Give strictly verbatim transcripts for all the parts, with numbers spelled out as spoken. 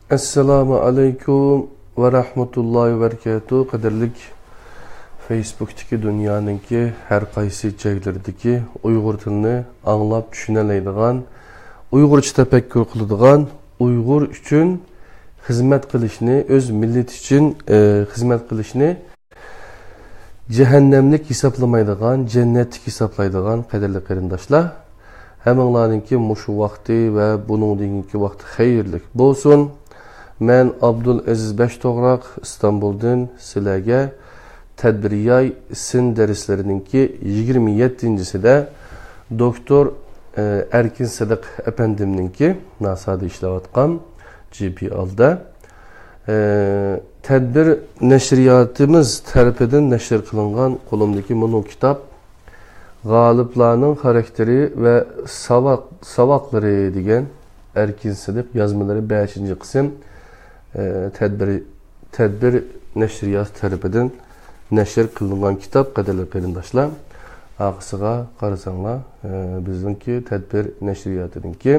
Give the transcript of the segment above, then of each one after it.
ئەسسالامۇ ئەلەيكۇم ۋە رەھمەتۇللاھى ۋە بەرىكاتۇھ. قەدىرلىك فېيسبۇكتىكى دۇنيانىڭكى ھەر قايسى جايلىرىدىكى ئۇيغۇر تىلىنى ئاڭلاپ چۈشىنەلەيدىغان، ئۇيغۇرچە تەپەككۇر قىلىدىغان، ئۇيغۇر ئۈچۈن خىزمەت قىلىشنى، ئۆز مىللىتى ئۈچۈن، ئى، خىزمەت قىلىشنى جەھەننەملىك ھېسابلىمايدىغان، جەننەتلىك ھېسابلايدىغان قەدىرلىك قېرىنداشلار، ھەممىڭلارنىڭكى مۇشۇ ۋاقتى ۋە بۇنىڭدىن كېيىنكى ۋاقتى خەيرلىك بولسۇن. مەن ئابدۇل ئەزىز بەشتوغراق ئىستانبۇلدىن سىلەرگە تەدبىرىياي سىن دەرسلىرىنىڭكى يىگىرمە يەتتىنچىسىدە دوكتور، ئە، ئەركىن سىدىق ئەپەندىمنىڭكى ناسادا ئىشلەۋاتقان جى پى ئالدا، ئە، تەدبىر نەشرىياتىمىز تەرىپىدىن نەشر قىلىنغان قولۇمدىكى مۇنۇ كىتاب، غالىپلارنىڭ خاراكتېرى ۋە ساۋاق-، ساۋاقلىرى دېگەن ئەركىن سىدىق يازمىلىرى بەشىنچى قىسىم، ئە، تەدبىر، تەدبىر نەشرىياتى تەرىپىدىن نەشر قىلىنغان كىتاب، قەدىرلىك قېرىنداشلار. ئارقىسىغا قارىساڭلار، ئە، بىزنىڭكى تەدبىر نەشرىياتىنىڭكى،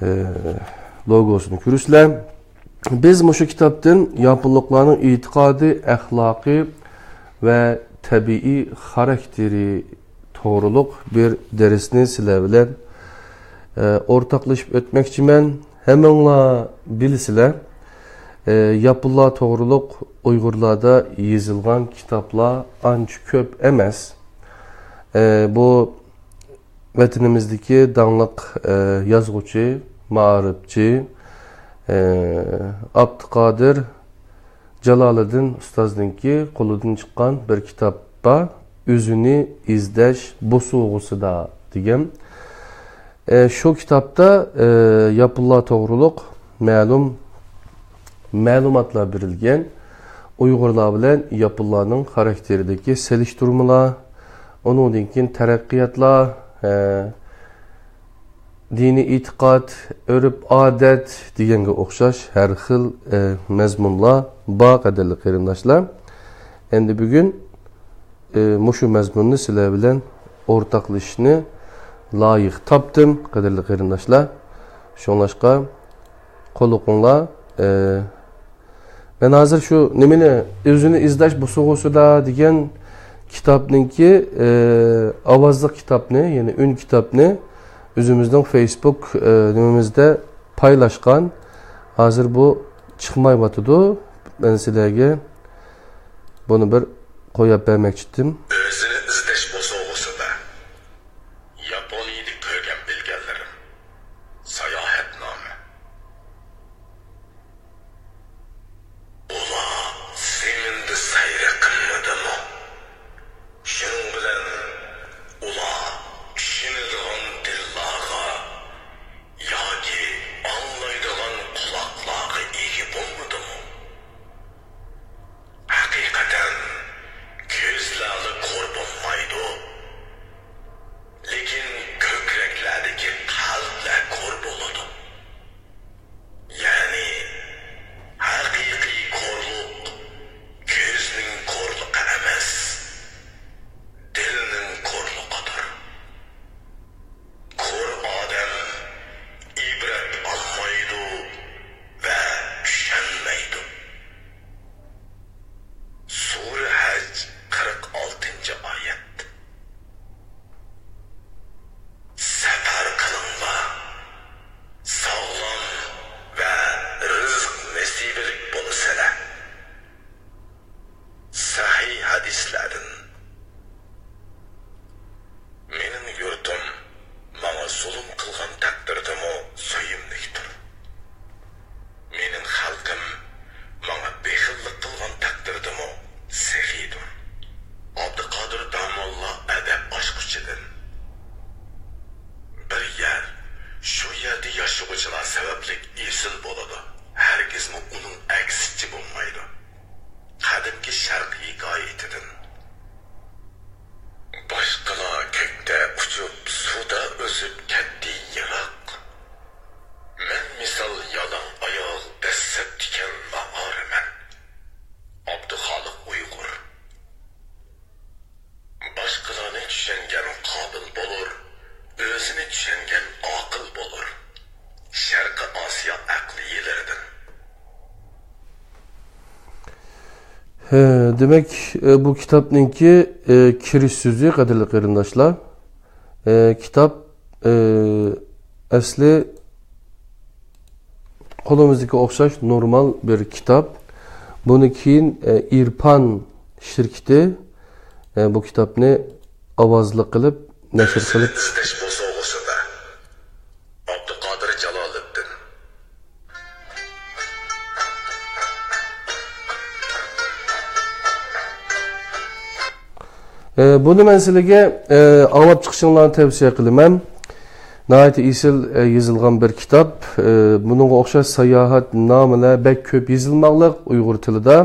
ئە، لوگوسىنى كۆرىسىلەر. بىز مۇشۇ كىتابتىن ياپونلۇقلارنىڭ ئېتىقادىي، ئەخلاقىي ۋە تەبىئىي خاراكتېرى توغرۇلۇق بىر دەرسنى سىلەر بىلەن، ئە، ئورتاقلىشىپ ئۆتمەكچىمەن. ھەممىڭلار بىلىسىلەر، ئە، ياپونلار توغرۇلۇق ئۇيغۇرلاردا يېزىلغان كىتابلار ئانچە كۆپ ئەمەس. ئە، بۇ ۋەتىنىمىزدىكى داڭلىق، ئە، يازغۇچى، مائارىپچى، ئە، ئابدۇقادىر جالالىدىن ئۇستازنىڭكى قولىدىن چىققان بىر كىتاب بار، «ئۆزىنى ئىزدەش بوسۇغىسىدا» دېگەن. ئە، شۇ كىتابتا، ئە، ياپونلار توغرۇلۇق مەلۇم مەلۇماتلار بېرىلگەن. ئۇيغۇرلار بىلەن ياپونلارنىڭ خاراكتېرىدىكى سېلىشتۇرمىلار، ئۇنىڭدىن كېيىن تەرەققىياتلار، ئە، دىنىي ئېتىقاد، ئۆرپ-ئادەت دېگەنگە ئوخشاش ھەر خىل، ئە، مەزمۇنلار بار، قەدىرلىك قېرىنداشلار. ئەمدى بۈگۈن ئى، مۇشۇ مەزمۇننى سىلەر بىلەن ئورتاقلىشىشنى لايىق تاپتىم، قەدىرلىك قېرىنداشلار. شۇڭلاشقا، قوللىقىڭلار، ئى، مەن ھازىر شۇ نېمىنى، «ئۆزىنى ئىزدەش بوسۇغىسىدا» دېگەن كىتابنىڭكى، ئى، ئاۋازلىق كىتابنى، يەنى ئۈن كىتابنى ئۆزىمىزنىڭ فېيسبۇك، ئى، نېمىمىزدە پايلاشقان. ھازىر بۇ چىقمايۋاتىدۇ. مەن سىلەرگە بۇنى بىر قويۇپ بەرمەكچىدىم. ئۆزىنى ئىزدەش بوسۇغىسىدا ياپونىيىدە كۆرگەن بىلگەنلىرىم. ساياھەتنامە. ئۇلار زېمىندا سەيرە قىلمىدىمۇ؟ شۇنىڭ بىلەن ئۇلار چۈشىنىدىغان دىللارغا ياكى ئاڭلايدىغان قۇلاقلارغا ئىگە بولمىدىمۇ؟ ھەقىقەتەن كۆزلەرلا كور بولمايدۇ، لېكىن كۆكرەكلەردىكى قەلبلەر كور بولىدۇ. يەنى ھەقىقىي كورلۇق كۆزنىڭ كورلۇقى ئەمەس، دىلنىڭ كورلۇقىدۇر. كور ئادەم ئىبرەت ئالمايدۇ ۋە چۈشەنمەيدۇ. سۈرە ھەج، قىرىق ئالتىنچى ئايەت. سەپەر قىلىڭلار، ساغلام ۋە رىزىق نېسىۋىلىك بولىسىلەر. سەھىھ ھەدىسلەردىن. مېنىڭ يۇرتۇم ماڭا زۇلۇم قىلغان تەقدىردىمۇ سۆيۈملۈكتۇر. مېنىڭ خەلقىم ماڭا بېخىللىق قىلغان تەقدىردىمۇ سېخىيدۇر. ئابدۇقادىر داموللا ئەدەپ ئاچقۇچىدىن. بىر يەر، شۇ يەردە ياشىغۇچىلار سەۋەبلىك ئېسىل بولىدۇ، ھەرگىزمۇ ئۇنىڭ ئەكسىچە بولمايدۇ. قەدىمكى شەرق ھېكايىتىدىن. باشقىلار كۆكتە ئۇچۇپ، سۇدا ئۈزۈپ كەتتى يىراق. مەن مىسال يالاڭ ئاياغ دەسسەپ تىكەن نائارىمەن. ئابدۇخالىق ئۇيغۇر. باشقىلارنى چۈشەنگەن قابىل بولۇر، ئۆزىنى چۈشەنگەن ئاقىل بولۇر. شەرقىي ئاسىيا ئەقلىيلىرىدىن. ئە، دېمەك، ئە، بۇ كىتابنىڭكى، ئە، كىرىش سۆزى، قەدىرلىك قېرىنداشلار. ئە، كىتاب، ئە، ئەسلى قولىمىزدىكى ئوخشاش نورمال بىر كىتاب. بۇنى كېيىن، ئە، ئىرپان شىركىتى، ئە، بۇ كىتابنى ئاۋازلىق قىلىپ نەشر قىلىپ ئىزدەش بوسۇغىسىدا ئابدۇقادىر جالالىدىن. ئە، بۇنى مەن سىلىگە، ئە، ئاڭلاپ چىقىشىڭلارنى تەۋسىيە قىلىمەن. ناھايىتى ئېسىل، ئە، يېزىلغان بىر كىتاب. ئە، بۇنىڭغا ئوخشاش ساياھەتنامىلەر بەك كۆپ يېزىلماقلىق ئۇيغۇر تىلىدا.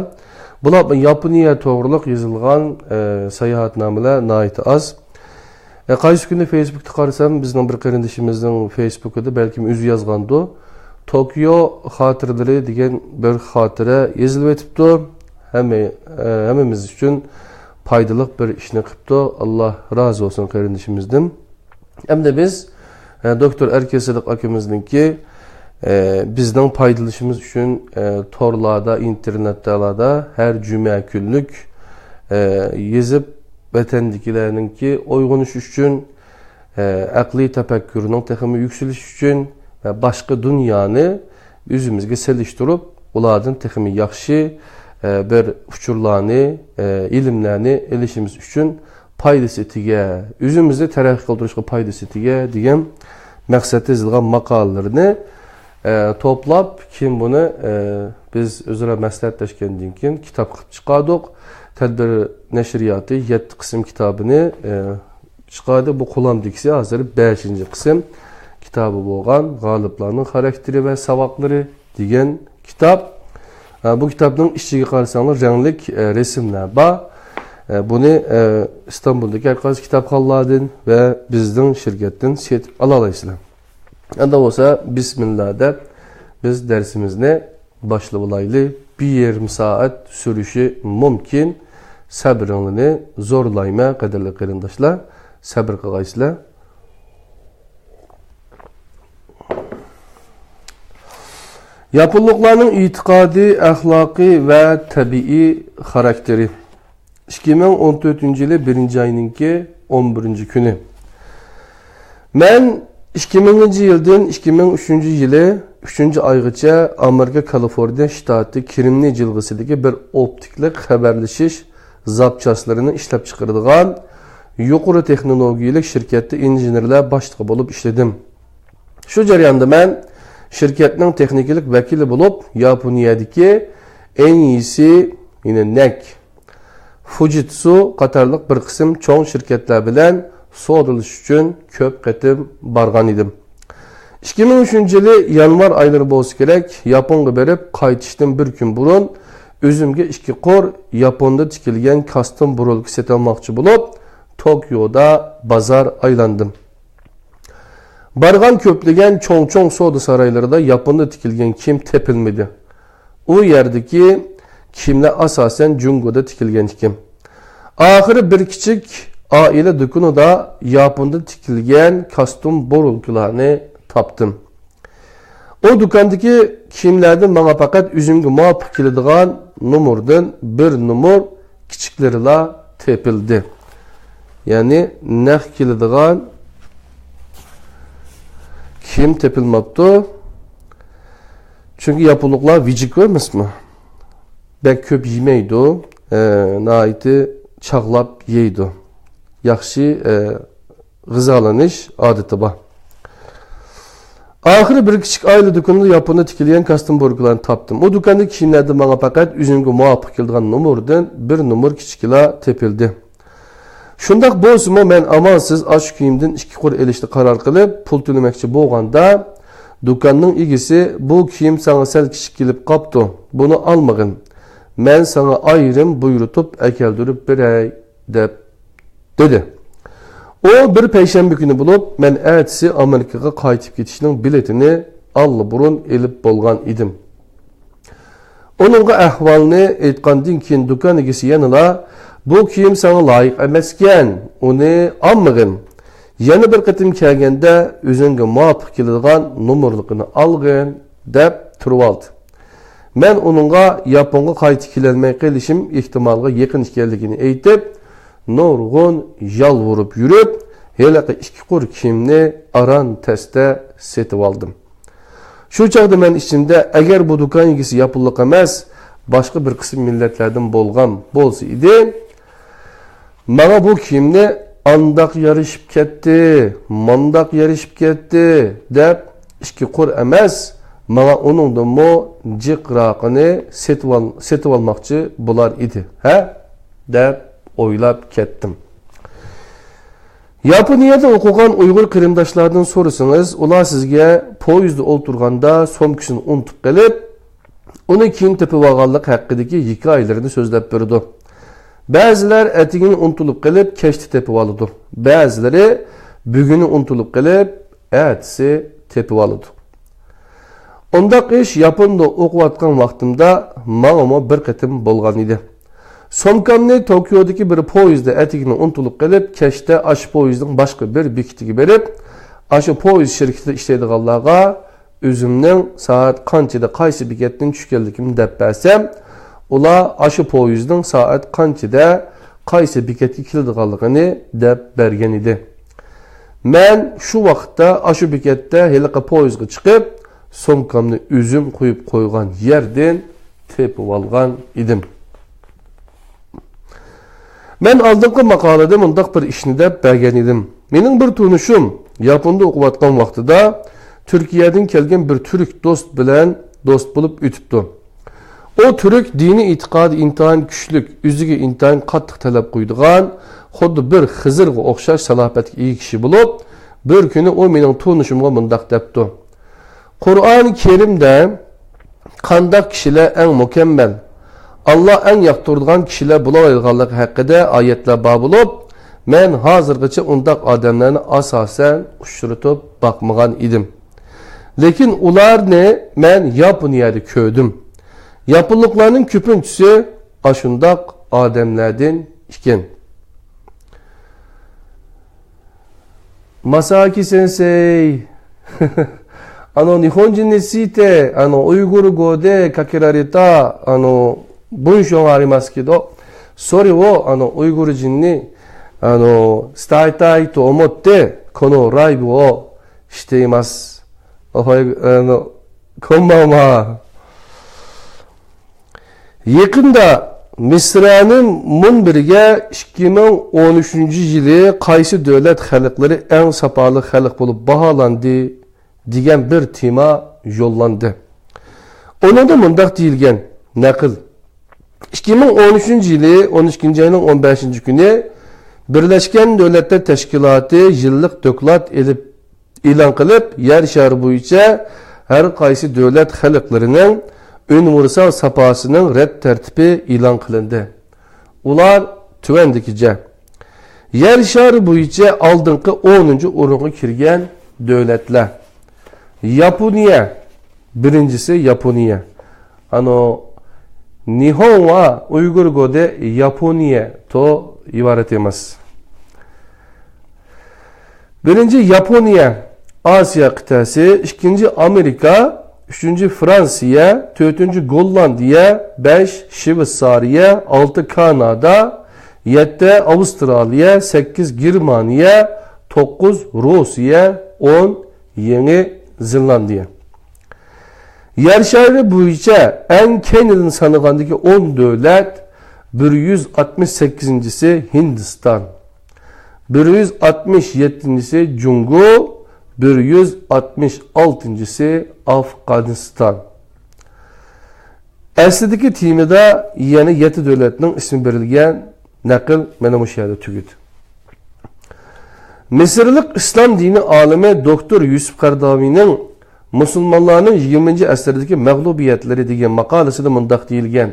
بۇلار ياپونىيە توغرۇلۇق يېزىلغان، ئە، ساياھەتنامىلەر ناھايىتى ئاز. ئە، قايسى كۈنى فېيسبۇكتا قارىسام، بىزنىڭ بىر قېرىندىشىمىزنىڭ فېيسبۇكىدا بەلكىم ئۆزى يازغاندۇ، توكيو خاتىرىلىرى دېگەن بىر خاتىرە يېزىلىۋېتىپتۇ. ھەممە، ئە، ھەممىمىز ئۈچۈن پايدىلىق بىر ئىشنى قىپتۇ. ئاللا رازى بولسۇن قېرىندىشىمىزدىن. ئەمدى بىز، ئە، دوكتور ئەركە سىدىق ئاكىمىزنىڭكى، ئە، بىزنىڭ پايدىلىنىشىمىز ئۈچۈن، ئە، تورلاردا، ئىنتېرنېتلاردا ھەر جۈمە كۈنلۈك، ئە، يېزىپ، ۋەتەندىكىلەرنىڭكى ئويغىنىشى ئۈچۈن، ئە، ئەقلىي تەپەككۇرنىڭ تېخىمۇ يۈكسىلىشى ئۈچۈن ۋە باشقا دۇنيانى ئۆزىمىزگە سېلىشتۇرۇپ، ئۇلاردىن تېخىمۇ ياخشى، ئە، بىر ئۇچۇرلارنى، ئە، ئىلىملەرنى ئېلىشىمىز ئۈچۈن پايدىسى تېگە، ئۆزىمىزنى تەرەققىي قىلدۇرۇشقا پايدىسى تېگە دېگەن مەقسەتتە يېزىلغان ماقالىلىرىنى، ئە، توپلاپ، كېيىن بۇنى، ئە، بىز ئۆزئارا مەسلىھەتلەشكەندىن كېيىن كىتاب قىلىپ چىقاردۇق. تەدبىر نەشرىياتى يەتتە قىسىم كىتابىنى، ئە، چىقاردى. بۇ قولۇمدىكىسى ھازىر بەشىنچى قىسىم كىتابى بولغان غالىپلارنىڭ خاراكتېرى ۋە ساۋاقلىرى دېگەن كىتاب. ئە، بۇ كىتابنىڭ ئىچىگە قارىساڭلار رەڭلىك، ئە، رەسىملەر بار. ئە، بۇنى، ئە، ئىستانبۇلدىكى ھەر قايسى كىتابخانىلاردىن ۋە بىزنىڭ شىركەتتىن سېتىپ ئالالايسىلەر. ئەمدى بولسا بىسمىللا دەپ بىز دەرسىمىزنى باشلىۋالايلى. بىر يېرىم سائەت سۈرۈشى مۇمكىن. سەبرىڭلارنى زورلايمەن، قەدىرلىك قېرىنداشلار. سەبىر قىلغايسىلەر. ياپونلۇقلارنىڭ ئېتىقادىي، ئەخلاقىي ۋە تەبىئىي خاراكتېرى. ئىككى مىڭ ئون تۆتىنچى يىلى بىرىنچى ئاينىڭكى ئون بىرىنچى كۈنى. مەن ئىككى مىڭىنچى يىلدىن ئىككى مىڭ ئۈچىنچى يىلى ئۈچىنچى ئايغىچە ئامېرىكا كالىفورنىيە شتاتى كىرىمنى جىلغىسىدىكى بىر ئوپتىكلىق خەۋەرلىشىش زاپچاسلىرىنى ئىشلەپچىقىرىدىغان يۇقىرى تېخنولوگىيەلىك شىركەتتە ئىنژېنېرلار باشلىقى بولۇپ ئىشلىدىم. شۇ جەرياندا مەن شىركەتنىڭ تېخنىكىلىق ۋەكىلى بولۇپ، ياپونىيەدىكى ئېن ئى سى، يەنى نەك، فۇجىتسۇ قاتارلىق بىر قىسىم چوڭ شىركەتلەر بىلەن سودىلىشىش ئۈچۈن كۆپ قېتىم بارغان ئىدىم. ئىككى مىڭ ئۈچىنچى يىلى يانۋار ئايلىرى بولسا كېرەك، ياپونغا بېرىپ قايتىشتىن بىر كۈن بۇرۇن ئۆزۈمگە ئىككى قۇر ياپوندا تىكىلگەن كاستيۇم بۇرۇلكا سېتىۋالماقچى بولۇپ، توكيودا بازار ئايلاندىم. بارغان كۆپلىگەن چوڭ-چوڭ سودا سارايلىرىدا ياپوندا تىكىلگەن كىيىم تېپىلمىدى. ئۇ يەردىكى كىيىملەر ئاساسەن جۇڭگودا تىكىلگەن ئىكەن. ئاخىرى بىر كىچىك ئائىلە دۇكىنىدا ياپوندا تىكىلگەن كاستيۇم بۇرۇلكىلارنى تاپتىم. ئۇ دۇكاندىكى كىيىملەردىن ماڭا پەقەت ئۆزۈمگە مۇۋاپىق كېلىدىغان نومۇردىن بىر نومۇر كىچىكلىرىلا تېپىلدى. يەنى نەق كېلىدىغان كىيىم تېپىلماپتۇ. چۈنكى ياپونلۇقلار ۋىجىك ئەمەسمۇ؟ بەك كۆپ يېمەيدۇ، ئە، ناھايىتى چاغلاپ يەيدۇ. ياخشى، ئە، غىزالىنىش ئادىتى بار. ئاخىرى بىر كىچىك ئائىلە دۇكىنىدا ياپوندا تىكىلگەن كاستيۇم بۇرۇلكىلارنى تاپتىم. ئۇ دۇكاندىكى كىيىملەردىن ماڭا پەقەت ئۆزۈمگە مۇۋاپىق كېلىدىغان نومۇردىن بىر نومۇر كىچىكىلا تېپىلدى. شۇنداق بولسىمۇ، مەن ئامالسىز ئاشۇ كىيىمدىن ئىككى قۇر ئېلىشنى قارار قىلىپ، پۇل تۆلىمەكچى بولغاندا، دۇكاننىڭ ئىگىسى، «بۇ كىيىم ساڭا سەل كىچىك كېلىپ قاپتۇ، بۇنى ئالمىغىن. مەن ساڭا ئايرىم بۇيرۇتۇپ ئەكەلدۈرۈپ بېرەي» دەپ دېدى. ئۇ بىر پەيشەنبە كۈنى بولۇپ، مەن ئەتىسى ئامېرىكىغا قايتىپ كېتىشنىڭ بېلىتىنى ئاللىبۇرۇن ئېلىپ بولغان ئىدىم. ئۇنىڭغا ئەھۋالنى ئېيتقاندىن كېيىن، دۇكان ئىگىسى يەنىلا، «بۇ كىيىم ساڭا لايىق ئەمەسكەن، ئۇنى ئالمىغىن. يەنە بىر قېتىم كەلگەندە ئۆزۈڭگە مۇۋاپىق كېلىدىغان نومۇرلۇقىنى ئالغىن» دەپ تۇرۇۋالدى. مەن ئۇنىڭغا ياپونغا قايتا كېلەلمەي قېلىشىم ئېھتىمالغا يېقىن ئىكەنلىكىنى ئېيتىپ، نۇرغۇن يالۋۇرۇپ يۈرۈپ، ھېلىقى ئىككى قۇر كىيىمنى ئاران تەستە سېتىۋالدىم. شۇ چاغدا مەن ئىچىمدە، ئەگەر بۇ دۇكان ئىگىسى ياپونلۇق ئەمەس، باشقا بىر قىسىم مىللەتلەردىن بولغان بولسا ئىدى، ماڭا بۇ كىيىمنى ئانداق يارىشىپ كەتتى، مانداق يارىشىپ كەتتى دەپ، ئىككى قۇر ئەمەس، ماڭا ئۇنىڭدىنمۇ جىقراقىنى سېتىۋال-، سېتىۋالماقچى بولار ئىدى، ھە؟ دەپ ئويلاپ كەتتىم. ياپونىيەدە ئوقۇغان ئۇيغۇر قېرىنداشلاردىن سورىسىڭىز، ئۇلار سىزگە پويىزدا ئولتۇرغاندا سومكىسىنى ئۇنتۇپ قېلىپ، ئۇنى كېيىن تېپىۋالغانلىقى ھەققىدىكى ھېكايىلىرىنى سۆزلەپ بېرىدۇ. بەزىلەر ئەتىگىنى ئۇنتۇلۇپ قېلىپ، كەچتە تېپىۋالىدۇ. بەزىلىرى بۈگۈنى ئۇنتۇلۇپ قېلىپ، ئەتىسى تېپىۋالىدۇ. ئۇنداق ئىش ياپوندا ئوقۇۋاتقان ۋاقتىمدا ماڭىمۇ بىر قېتىم بولغان ئىدى. سومكامنى توكيودىكى بىر پويىزدا ئەتىگىنى ئۇنتۇلۇپ قېلىپ، كەچتە ئاشۇ پويىزنىڭ باشقا بىر بېكىتىگە بېرىپ، ئاشۇ پويىز شىركىتىدە ئىشلەيدىغانلارغا ئۆزۈمنىڭ سائەت قانچىدا قايسى بېكەتتىن چۈشكەنلىكىمنى دەپ بەرسەم، ئۇلار ئاشۇ پويىزنىڭ سائەت قانچىدە قايسى بېكەتكە كېلىدىغانلىقىنى دەپ بەرگەن ئىدى. مەن شۇ ۋاقىتتا ئاشۇ بېكەتتە ھېلىقى پويىزغا چىقىپ، سومكامنى ئۆزۈم قويۇپ قويغان يەردىن تېپىۋالغان ئىدىم. مەن ئالدىنقى ماقالىدە مۇنداق بىر ئىشنى دەپ بەرگەن ئىدىم. مېنىڭ بىر تونۇشۇم ياپوندا ئوقۇۋاتقان ۋاقتىدا تۈركىيەدىن كەلگەن بىر تۈرك دوست بىلەن دوست بولۇپ ئۆتۈپتۇ. ئۇ تۈرك دىنىي ئېتىقادى ئىنتايىن كۈچلۈك، ئۆزىگە ئىنتايىن قاتتىق تەلەپ قويىدىغان، خۇددى بىر خىزىرغا ئوخشاش سالاپەتكە ئىگە كىشى بولۇپ، بىر كۈنى ئۇ مېنىڭ تونۇشۇمغا مۇنداق دەپتۇ: «قۇرئان كەرىمدە قانداق كىشىلەر ئەڭ مۇكەممەل، ئاللا ئەڭ ياقتۇرىدىغان كىشىلەر بولالايدىغانلىقى ھەققىدە ئايەتلەر بار بولۇپ، مەن ھازىرغىچە ئۇنداق ئادەملەرنى ئاساسەن ئۇچرىتىپ باقمىغان ئىدىم. لېكىن ئۇلارنى مەن ياپونىيەدە كۆردۈم. ياپونلۇقلارنىڭ كۆپىنچىسى ئاشۇنداق ئادەملەردىن ئىكەن.» マサキ先生、あの、日本人について、あの、ウイグル語で書けられた、あの、文章がありますけど、それを、あの、ウイグル人に、あの、伝えたいと思って、このライブをしています。おはよう、あの、こんばんは。 يېقىندا مىسرانىم مۇنبىرىگە ئىككى مىڭ ئون ئۈچىنچى يىلى قايسى دۆلەت خەلقلىرى ئەڭ ساپالىق خەلق بولۇپ باھالاندى دېگەن بىر تېما يوللاندى. ئۇنىڭدا مۇنداق دېيىلگەن نەقىل: ئىككى مىڭ ئون ئۈچىنچى يىلى ئون ئىككىنچى ئاينىڭ ئون بەشىنچى كۈنى بىرلەشكەن دۆلەتلەر تەشكىلاتى يىللىق دوكلات ئېلىپ ئېلان قىلىپ، يەر شارى بويىچە ھەر قايسى دۆلەت خەلقلىرىنىڭ ئۇنىۋېرسال ساپاسىنىڭ رەت تەرتىپى ئېلان قىلىندى. ئۇلار تۆۋەندىكىچە: يەر شارى بويىچە ئالدىنقى ئونىنچى ئورۇنغا كىرگەن دۆلەتلەر. ياپونىيە، بىرىنچىسى ياپونىيە. あの、日本はウイグル語でヤポニアと言われています。 بىرىنچى ياپونىيە، ئاسىيا قىتئەسى، ئىككىنچى ئامېرىكا، ئۈچىنچى فرانسىيە، تۆتىنچى گوللاندىيە، بەش شىۋېتسارىيە، ئالتە كانادا، يەتتە ئاۋسترالىيە، سەككىز گېرمانىيە، توققۇز روسىيە، ئون يېڭى زېلاندىيە. يەر شارى بويىچە ئەڭ كەينىدىن سانىغاندىكى ئون دۆلەت، بىر يۈز ئاتمىش سەككىزىنچىسى ھىندىستان، بىر يۈز ئاتمىش يەتتىنچىسى جۇڭگو، بىر يۈز ئاتمىش ئالتىنچىسى ئافغانىستان. ئەسلىدىكى تېمىدا يەنە يەتتە دۆلەتنىڭ ئىسمى بېرىلگەن نەقىل مانا مۇشۇ يەردە تۈگىدى. مىسىرلىق ئىسلام دىنى ئالىمى دوكتور يۈسۈپ قەرداۋىنىڭ مۇسۇلمانلارنىڭ يىگىرمىنچى ئەسىردىكى مەغلۇبىيەتلىرى دېگەن ماقالىسىدە مۇنداق دېيىلگەن: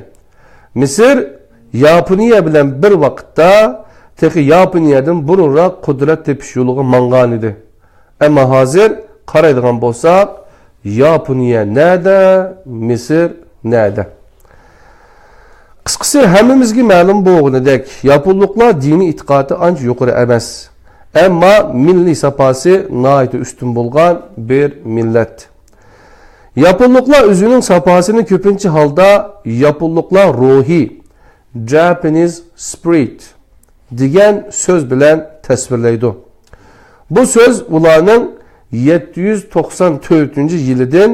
مىسىر ياپونىيە بىلەن بىر ۋاقىتتا تېخى ياپونىيەدىن بۇرۇنراق قۇدرەت تېپىش يولىغا ماڭغانىدى. ئەمما ھازىر قارايدىغان بولساق، ياپونىيە نەدە، مىسىر نەدە؟ قىسقىسى، ھەممىمىزگە مەلۇم بولغىنىدەك، ياپونلۇقلار دىنىي ئېتىقادى ئانچە يۇقىرى ئەمەس. ئەمما مىللىي ساپاسى ناھايىتى ئۈستۈن بولغان بىر مىللەت. ياپونلۇقلار ئۆزىنىڭ ساپاسىنى كۆپىنچە ھالدا ياپونلۇقلار روھى، Japanese spirit، دېگەن سۆز بىلەن تەسۋىرلەيدۇ. بۇ سۆز ئۇلارنىڭ يەتتە يۈز توقسان تۆتىنچى يىلىدىن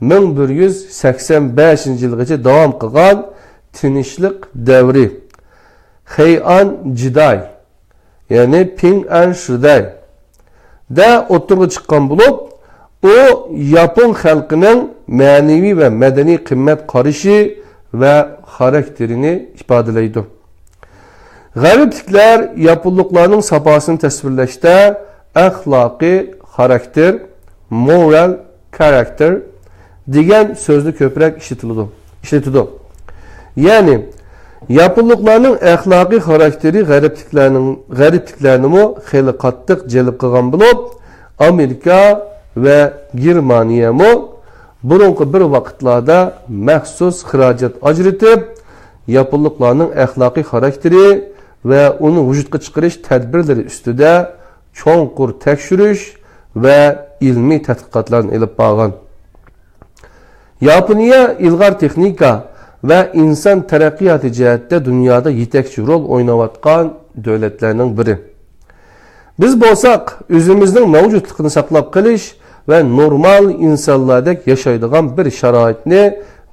مىڭ بىر يۈز سەكسەن بەشىنچى يىلغىچە داۋام قىلغان تىنچلىق دەۋرى، خېيئان جىداي، يەنى پىڭئەن شىدەي دە ئوتتۇرىغا چىققان بولۇپ، ئۇ ياپون خەلقىنىڭ مەنىۋى ۋە مەدەنىي قىممەت قارىشى ۋە خاراكتېرىنى ئىپادىلەيدۇ. غەربلىكلەر ياپونلۇقلارنىڭ ساپاسىنى تەسۋىرلەشتە ئەخلاقىي خاراكتېر، moral character، دېگەن سۆزنى كۆپرەك ئىشلىتىلىدۇ، ئىشلىتىدۇ. يەنى، ياپونلۇقلارنىڭ ئەخلاقىي خاراكتېرى غەربلىكلەرنىڭ، غەربلىكلەرنىمۇ خېلى قاتتىق جەلپ قىلغان بولۇپ، ئامېرىكا ۋە گېرمانىيەمۇ بۇرۇنقى بىر ۋاقىتلاردا مەخسۇس خىراجەت ئاجرىتىپ، ياپونلۇقلارنىڭ ئەخلاقىي خاراكتېرى ۋە ئۇنى ۋۇجۇدقا چىقىرىش تەدبىرلىرى ئۈستىدە چوڭقۇر تەكشۈرۈش ۋە ئىلمىي تەتقىقاتلارنى ئېلىپ بارغان. ياپونىيە ئىلغار تېخنىكا ۋە ئىنسان تەرەققىياتى جەھەتتە دۇنيادا يېتەكچى رول ئويناۋاتقان دۆلەتلەرنىڭ بىرى. بىز بولساق، ئۆزىمىزنىڭ مەۋجۇتلۇقىنى ساقلاپ قېلىش ۋە نورمال ئىنسانلاردەك ياشايدىغان بىر شارائىتنى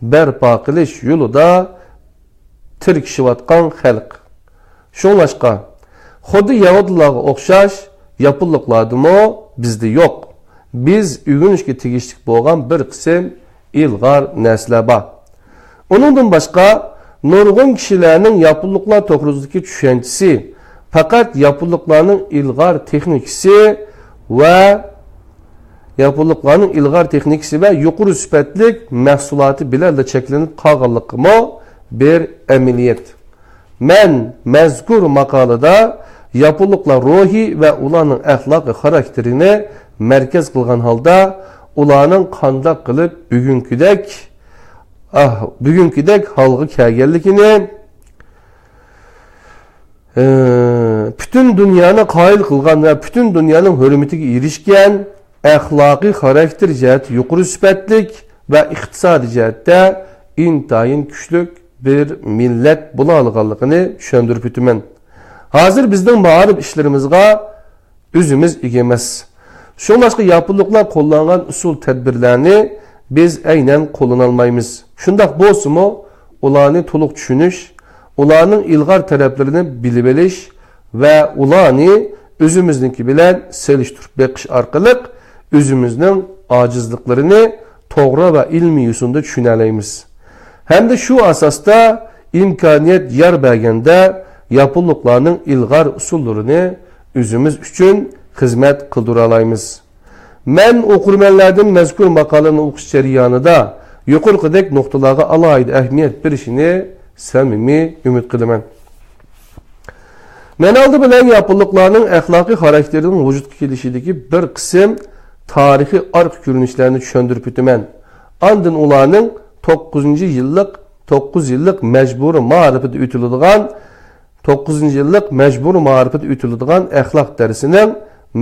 بەرپا قىلىش يولىدا تىركىشىۋاتقان خەلق. شۇڭلاشقا، خۇددى يەھۇدىيلارغا ئوخشاش، ياپونلۇقلاردىمۇ بىزدە يوق، بىز ئۆگىنىشكە تېگىشلىك بولغان بىر قىسىم ئىلغار نەرسىلەر بار. ئۇنىڭدىن باشقا، نۇرغۇن كىشىلەرنىڭ ياپونلۇقلار توغرىسىدىكى چۈشەنچىسى پەقەت ياپونلۇقلارنىڭ ئىلغار تېخنىكىسى ۋە ياپونلۇقلارنىڭ ئىلغار تېخنىكىسى ۋە يۇقىرى سۈپەتلىك مەھسۇلاتى بىلەنلا چەكلىنىپ قالغانلىقىمۇ بىر ئەمەلىيەت. مەن مەزكۇر ماقالىدا ياپونلۇقلار روھى ۋە ئۇلارنىڭ ئەخلاقىي خاراكتېرىنى مەركەز قىلغان ھالدا، ئۇلارنىڭ قانداق قىلىپ بۈگۈنكىدەك، ئاھ، بۈگۈنكىدەك ھالغا كەلگەنلىكىنى، ئى، پۈتۈن دۇنيانى قايىل قىلغان ۋە پۈتۈن دۇنيانىڭ ھۆرمىتىگە ئېرىشكەن، ئەخلاقىي خاراكتېر جەھەتتە يۇقىرى سۈپەتلىك ۋە ئىقتىسادىي جەھەتتە ئىنتايىن كۈچلۈك بىر مىللەت بولالىغانلىقىنى چۈشەندۈرۈپ ئۆتىمەن. ھازىر بىزنىڭ مائارىپ ئىشلىرىمىزغا ئۆزىمىز ئىگە ئەمەس. شۇڭلاشقا ياپونلۇقلار قوللانغان ئۇسۇل تەدبىرلەرنى بىز ئەينەن قوللىنالمايمىز. شۇنداق بولسىمۇ، ئۇلارنى تولۇق چۈشىنىش، ئۇلارنىڭ ئىلغار تەرەپلىرىنى بىلىۋېلىش ۋە ئۇلارنى ئۆزىمىزنىڭكى بىلەن سېلىشتۇرۇپ بېقىش ئارقىلىق ئۆزىمىزنىڭ ئاجىزلىقلىرىنى توغرا ۋە ئىلمىي يوسۇندا چۈشىنەلەيمىز. ھەمدە شۇ ئاساستا ئىمكانىيەت يار بەرگەندە ياپونلۇقلارنىڭ ئىلغار ئۇسۇللىرىنى ئۆزىمىز ئۈچۈن خىزمەت قىلدۇرالايمىز. مەن ئوقۇرمەنلەردىن مەزكۇر ماقالىنى ئوقۇش جەريانىدا يۇقىرىقىدەك نۇقتىلارغا ئالاھىدە ئەھمىيەت بېرىشىنى سەمىمىي ئۈمىد قىلىمەن. مەن ئالدى بىلەن ياپونلۇقلارنىڭ ئەخلاقىي خاراكتېرىنىڭ ۋۇجۇدقا كېلىشىدىكى بىر قىسىم تارىخىي ئارقا كۆرۈنۈشلەرنى چۈشەندۈرۈپ ئۆتىمەن. ئاندىن ئۇلارنىڭ توققۇزىنچى يىللىق، توققۇز يىللىق مەجبۇرىي مائارىپىدا ئۆتۈلىدىغان، توققۇزىنچى يىللىق مەجبۇرىي مائارىپىدا ئۆتۈلىدىغان ئەخلاق دەرسىنىڭ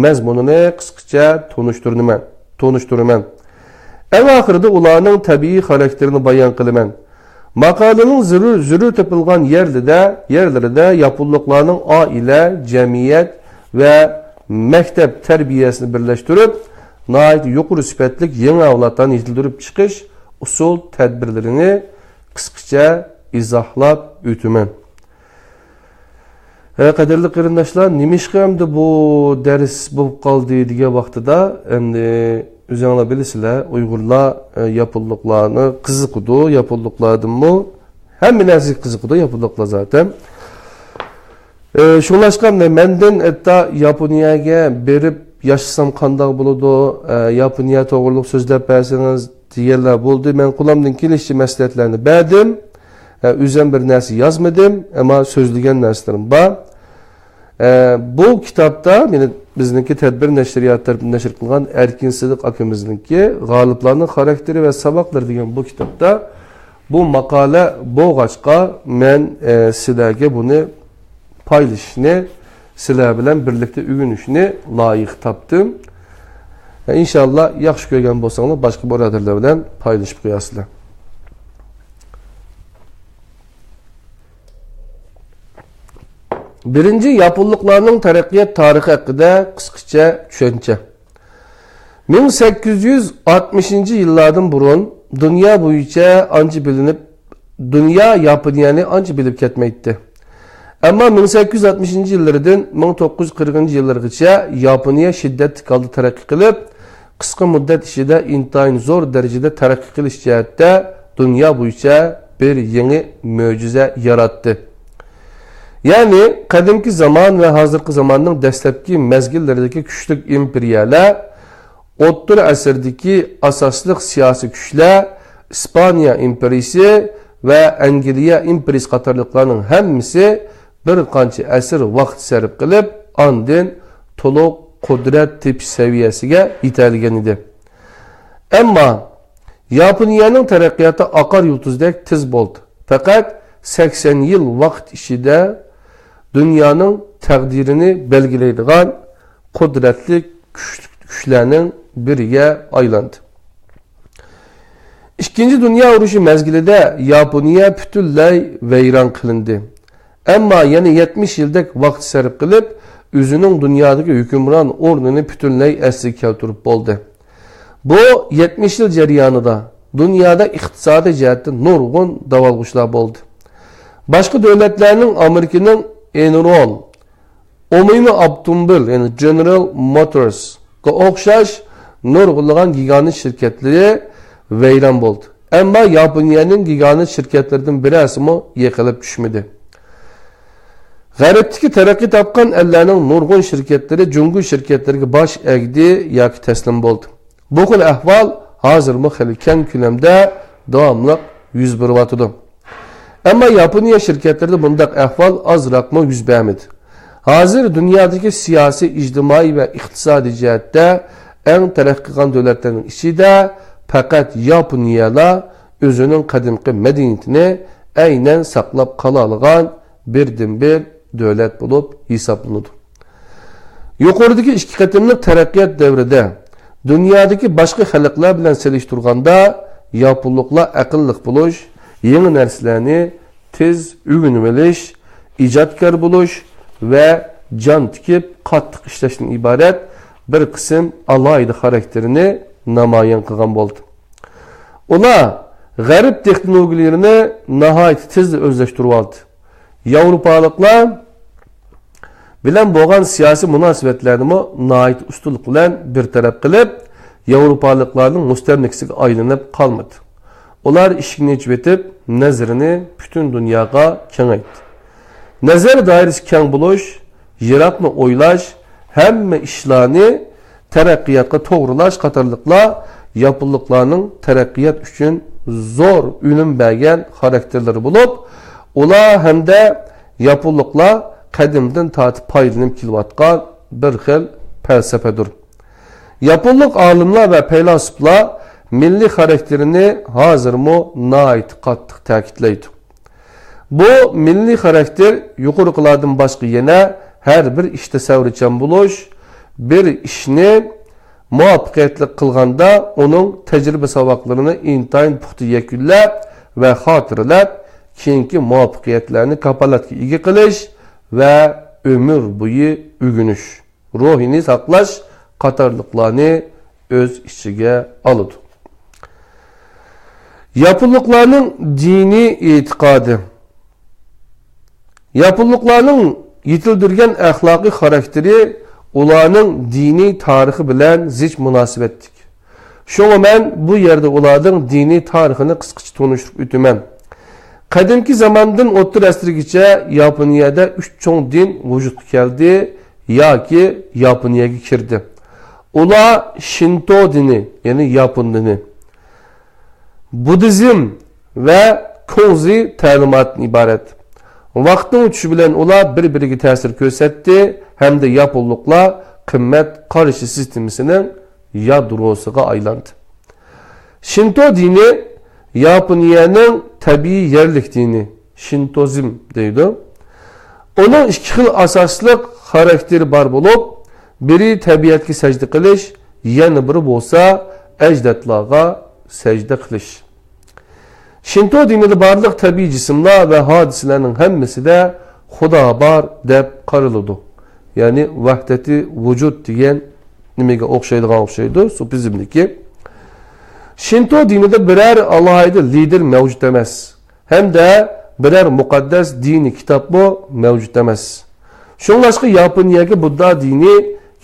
مەزمۇنىنى قىسقىچە تونۇشتۇرىمەن، تونۇشتۇرىمەن. ئەڭ ئاخىرىدا ئۇلارنىڭ تەبىئىي خاراكتېرىنى بايان قىلىمەن. ماقالىنىڭ زۆرۈر، زۆرۈر تېپىلغان يەرلىدە، يەرلىرىدە ياپونلۇقلارنىڭ ئائىلە، جەمئىيەت ۋە مەكتەپ تەربىيەسىنى بىرلەشتۈرۈپ، ناھايىتى يۇقىرى سۈپەتلىك يېڭى ئەۋلادلارنى يېتىلدۈرۈپ چىقىش ئۇسۇل تەدبىرلىرىنى قىسقىچە ئىزاھلاپ ئۆتىمەن. ھە، قەدىرلىك قېرىنداشلار، نېمىشقا ئەمدى بۇ دەرس بولۇپ قالدى دېگەن ۋاقتىدا، ئەمدى ئۆزۈڭلار بىلىسىلەر، ئۇيغۇرلار، ئە، ياپونلۇقلارنى قىزىقىدۇ، ياپونلۇقلاردىنمۇ ھەممە نەرسىگە قىزىقىدۇ ياپونلۇقلار زاتەن. ئە، شۇڭلاشقا مەندىن ھەتتا ياپونىيەگە بېرىپ ياشىسام قانداق بولىدۇ، ئە، ياپونىيە توغرۇلۇق سۆزلەپ بەرسىڭىز دېگەنلەر بولدى. مەن قولۇمدىن كېلىشىچە مەسلىھەتلەرنى بەردىم. ئە، ئۆزۈم بىر نەرسە يازمىدىم، ئەمما سۆزلىگەن نەرسىلىرىم بار. ئە، بۇ كىتابتا، يەنى بىزنىڭكى تەدبىر نەشرىياتى تەرىپىدىن نەشر قىلغان ئەركىن سىدىق ئاكىمىزنىڭكى غالىپلارنىڭ خاراكتېرى ۋە ساۋاقلىرى دېگەن بۇ كىتابتا بۇ ماقالە بولغاچقا، مەن، ئە، سىلەرگە بۇنى پايلىشىشنى، سىلەر بىلەن بىرلىكتە ئۆگىنىشنى لايىق تاپتىم. ئىنشاللا ياخشى كۆرگەن بولساڭلار، باشقا بۇرادەرلەر بىلەن پايلىشىپ قويارسىلەر. بىرىنچى، ياپونلۇقلارنىڭ تەرەققىيات تارىخى ھەققىدە قىسقىچە چۈشەنچە. مىڭ سەككىز يۈز ئاتمىشىنچى يىللاردىن بۇرۇن دۇنيا بويىچە ئانچە بىلىنىپ، دۇنيا ياپونىيەنى ئانچە بىلىپ كەتمەيتتى. ئەمما مىڭ سەككىز يۈز ئاتمىشىنچى يىللىرىدىن مىڭ توققۇز يۈز قىرىقىنچى يىللىرىغىچە ياپونىيە شىددەتلىك ھالدا تەرەققىي قىلىپ، قىسقا مۇددەت ئىچىدە ئىنتايىن زور دەرىجىدە تەرەققىي قىلىش جەھەتتە دۇنيا بويىچە بىر يېڭى مۆجىزە ياراتتى. يەنى قەدىمكى زامان ۋە ھازىرقى زاماننىڭ دەسلەپكى مەزگىللىرىدىكى كۈچلۈك ئىمپېرىيەلەر، ئوتتۇرا ئەسىردىكى ئاساسلىق سىياسىي كۈچلەر، ئىسپانىيە ئىمپېرىيىسى ۋە ئەنگلىيە ئىمپېرىيىسى قاتارلىقلارنىڭ ھەممىسى بىر قانچە ئەسىر ۋاقىت سەرپ قىلىپ، ئاندىن تولۇق قۇدرەت تېپىش سەۋىيەسىگە يېتەلىگەن ئىدى. ئەمما ياپونىيەنىڭ تەرەققىياتى ئاقار يۇلتۇزدەك تېز بولدى. پەقەت سەكسەن يىل ۋاقىت ئىچىدە دۇنيانىڭ تەقدىرىنى بەلگىلەيدىغان قۇدرەتلىك كۈچ-، كۈچلەرنىڭ بىرىگە ئايلاندى. ئىككىنچى دۇنيا ئۇرۇشى مەزگىلىدە ياپونىيە پۈتۈنلەي ۋەيران قىلىندى. ئەمما يەنە يەتمىش يىلدەك ۋاقىت سەرپ قىلىپ، ئۆزىنىڭ دۇنيادىكى ھۆكۈمران ئورنىنى پۈتۈنلەي ئەسلىگە كەلتۈرۈپ بولدى. بۇ يەتمىش يىل جەريانىدا دۇنيادا ئىقتىسادىي جەھەتتىن نۇرغۇن داۋالغۇشلار بولدى. باشقا دۆلەتلەرنىڭ ئامېرىكىنىڭ ئېنرون، ئومۇمىي ئاپتوموبىل، يەنى جېنېرال موتورسقا ئوخشاش نۇرغۇنلىغان گىگانت شىركەتلىرى ۋەيران بولدى. ئەمما ياپونىيەنىڭ گىگانت شىركەتلىرىدىن بىرەرسىمۇ يىقىلىپ چۈشمىدى. غەربتىكى تەرەققىي تاپقان ئەللەرنىڭ نۇرغۇن شىركەتلىرى جۇڭگو شىركەتلىرىگە باش ئەگدى ياكى تەسلىم بولدى. بۇ خىل ئەھۋال ھازىرمۇ خېلى كەڭ كۆلەمدە داۋاملىق يۈز بېرىۋاتىدۇ. ئەمما ياپونىيە شىركەتلىرىدە بۇنداق ئەھۋال ئازراقمۇ يۈز بەرمىدى. ھازىر دۇنيادىكى سىياسىي، ئىجتىمائىي ۋە ئىقتىسادىي جەھەتتە ئەڭ تەرەققىي قىلغان دۆلەتلەرنىڭ ئىچىدە پەقەت ياپونىيەلا ئۆزىنىڭ قەدىمكى مەدەنىيىتىنى ئەينەن ساقلاپ قالالىغان بىردىنبىر دۆلەت بولۇپ ھېسابلىنىدۇ. يۇقىرىدىكى ئىككى قېتىملىق تەرەققىيات دەۋرىدە دۇنيادىكى باشقا خەلقلەر بىلەن سېلىشتۇرغاندا، ياپونلۇقلار ئەقىللىق بولۇش، يېڭى نەرسىلەرنى تېز ئۆگىنىۋېلىش، ئىجادكار بولۇش ۋە جان تىكىپ قاتتىق ئىشلەشتىن ئىبارەت بىر قىسىم ئالاھىدە خاراكتېرىنى نامايان قىلغان بولدى. ئۇلار غەرب تېخنولوگىيىلىرىنى ناھايىتى تېزلا ئۆزلەشتۈرۈۋالدى. ياۋروپالىقلار بىلەن بولغان سىياسىي مۇناسىۋەتلەرنىمۇ ناھايىتى ئۇستىلىق بىلەن بىر تەرەپ قىلىپ، ياۋروپالىقلارنىڭ مۇستەملىكىسىگە ئايلىنىپ قالمىدى. ئۇلار ئىشىكنى ئېچىۋېتىپ، نەزىرىنى پۈتۈن دۇنياغا كېڭەيتتى. نەزەر دائىرىسى كەڭ بولۇش، يىراقنى ئويلاش، ھەممە ئىشلارنى تەرەققىياتقا توغرىلاش قاتارلىقلار ياپونلۇقلارنىڭ تەرەققىيات ئۈچۈن زور ئۈنۈم بەرگەن خاراكتېرلىرى بولۇپ، ئۇلار ھەمدە ياپونلۇقلار قەدىمدىن تارتىپ پايدىلىنىپ كېلىۋاتقان بىر خىل پەلسەپىدۇر. ياپونلۇق ئالىملار ۋە پەيلاسوپلار مىللىي خاراكتېرىنى ھازىرمۇ ناھايىتى قاتتىق تەكىتلەيدۇ. بۇ مىللىي خاراكتېر يۇقىرىقىلاردىن باشقا يەنە ھەر بىر ئىشتا سەۋرچان بولۇش، بىر ئىشنى مۇۋەپپەقىيەتلىك قىلغاندا ئۇنىڭ تەجرىبە ساۋاقلىرىنى ئىنتايىن پۇختا يەكۈنلەپ ۋە خاتىرىلەپ، كېيىنكى مۇۋەپپەقىيەتلەرنى كاپالەتكە ئىگە قىلىش ۋە ئۆمۈر بويى ئۆگىنىش، روھىنى ساقلاش قاتارلىقلارنى ئۆز ئىچىگە ئالىدۇ. ياپونلۇقلارنىڭ دىنىي ئېتىقادى. ياپونلۇقلارنىڭ يېتىلدۈرگەن ئەخلاقىي خاراكتېرى ئۇلارنىڭ دىنىي تارىخى بىلەن زىچ مۇناسىۋەتلىك. شۇڭا مەن بۇ يەردە ئۇلارنىڭ دىنىي تارىخىنى قىسقىچە تونۇشتۇرۇپ ئۆتىمەن. قەدىمكى زاماندىن ئوتتۇرا ئەسىرگىچە ياپونىيەدە ئۈچ چوڭ دىن ۋۇجۇدقا كەلدى ياكى ياپونىيەگە كىردى. ئۇلار شىنتو دىنى، يەنى ياپون دىنى، بۇددىزم ۋە كۇڭزى تەلىماتىدىن ئىبارەت. ۋاقىتنىڭ ئۆتۈشى بىلەن ئۇلار بىر-بىرىگە تەسىر كۆرسەتتى ھەمدە ياپونلۇقلار قىممەت قارىشى سىستېمىسىنىڭ يادروسىغا ئايلاندى. شىنتو دىنى ياپونىيەنىڭ تەبىئىي يەرلىك دىنى، شىنتوزم دەيدۇ. ئۇنىڭ ئىككى خىل ئاساسلىق خاراكتېرى بار بولۇپ، بىرى تەبىئەتكە سەجدە قىلىش، يەنە بىرى بولسا ئەجدادلارغا سەجدە قىلىش. شىنتو دىنىدا بارلىق تەبىئىي جىسىملار ۋە ھادىسىلەرنىڭ ھەممىسىدە خۇدا بار دەپ قارىلىدۇ. يەنى ۋەھدەتى ۋۇجۇد دېگەن نېمىگە ئوخشايدىغان ئوخشايدۇ، سۇپىزمدىكى. شىنتو دىنىدا بىرەر ئالاھىدە لىدېر مەۋجۇت ئەمەس. ھەمدە بىرەر مۇقەددەس دىنىي كىتابمۇ مەۋجۇت ئەمەس. شۇڭلاشقا ياپونىيەگە بۇددا دىنى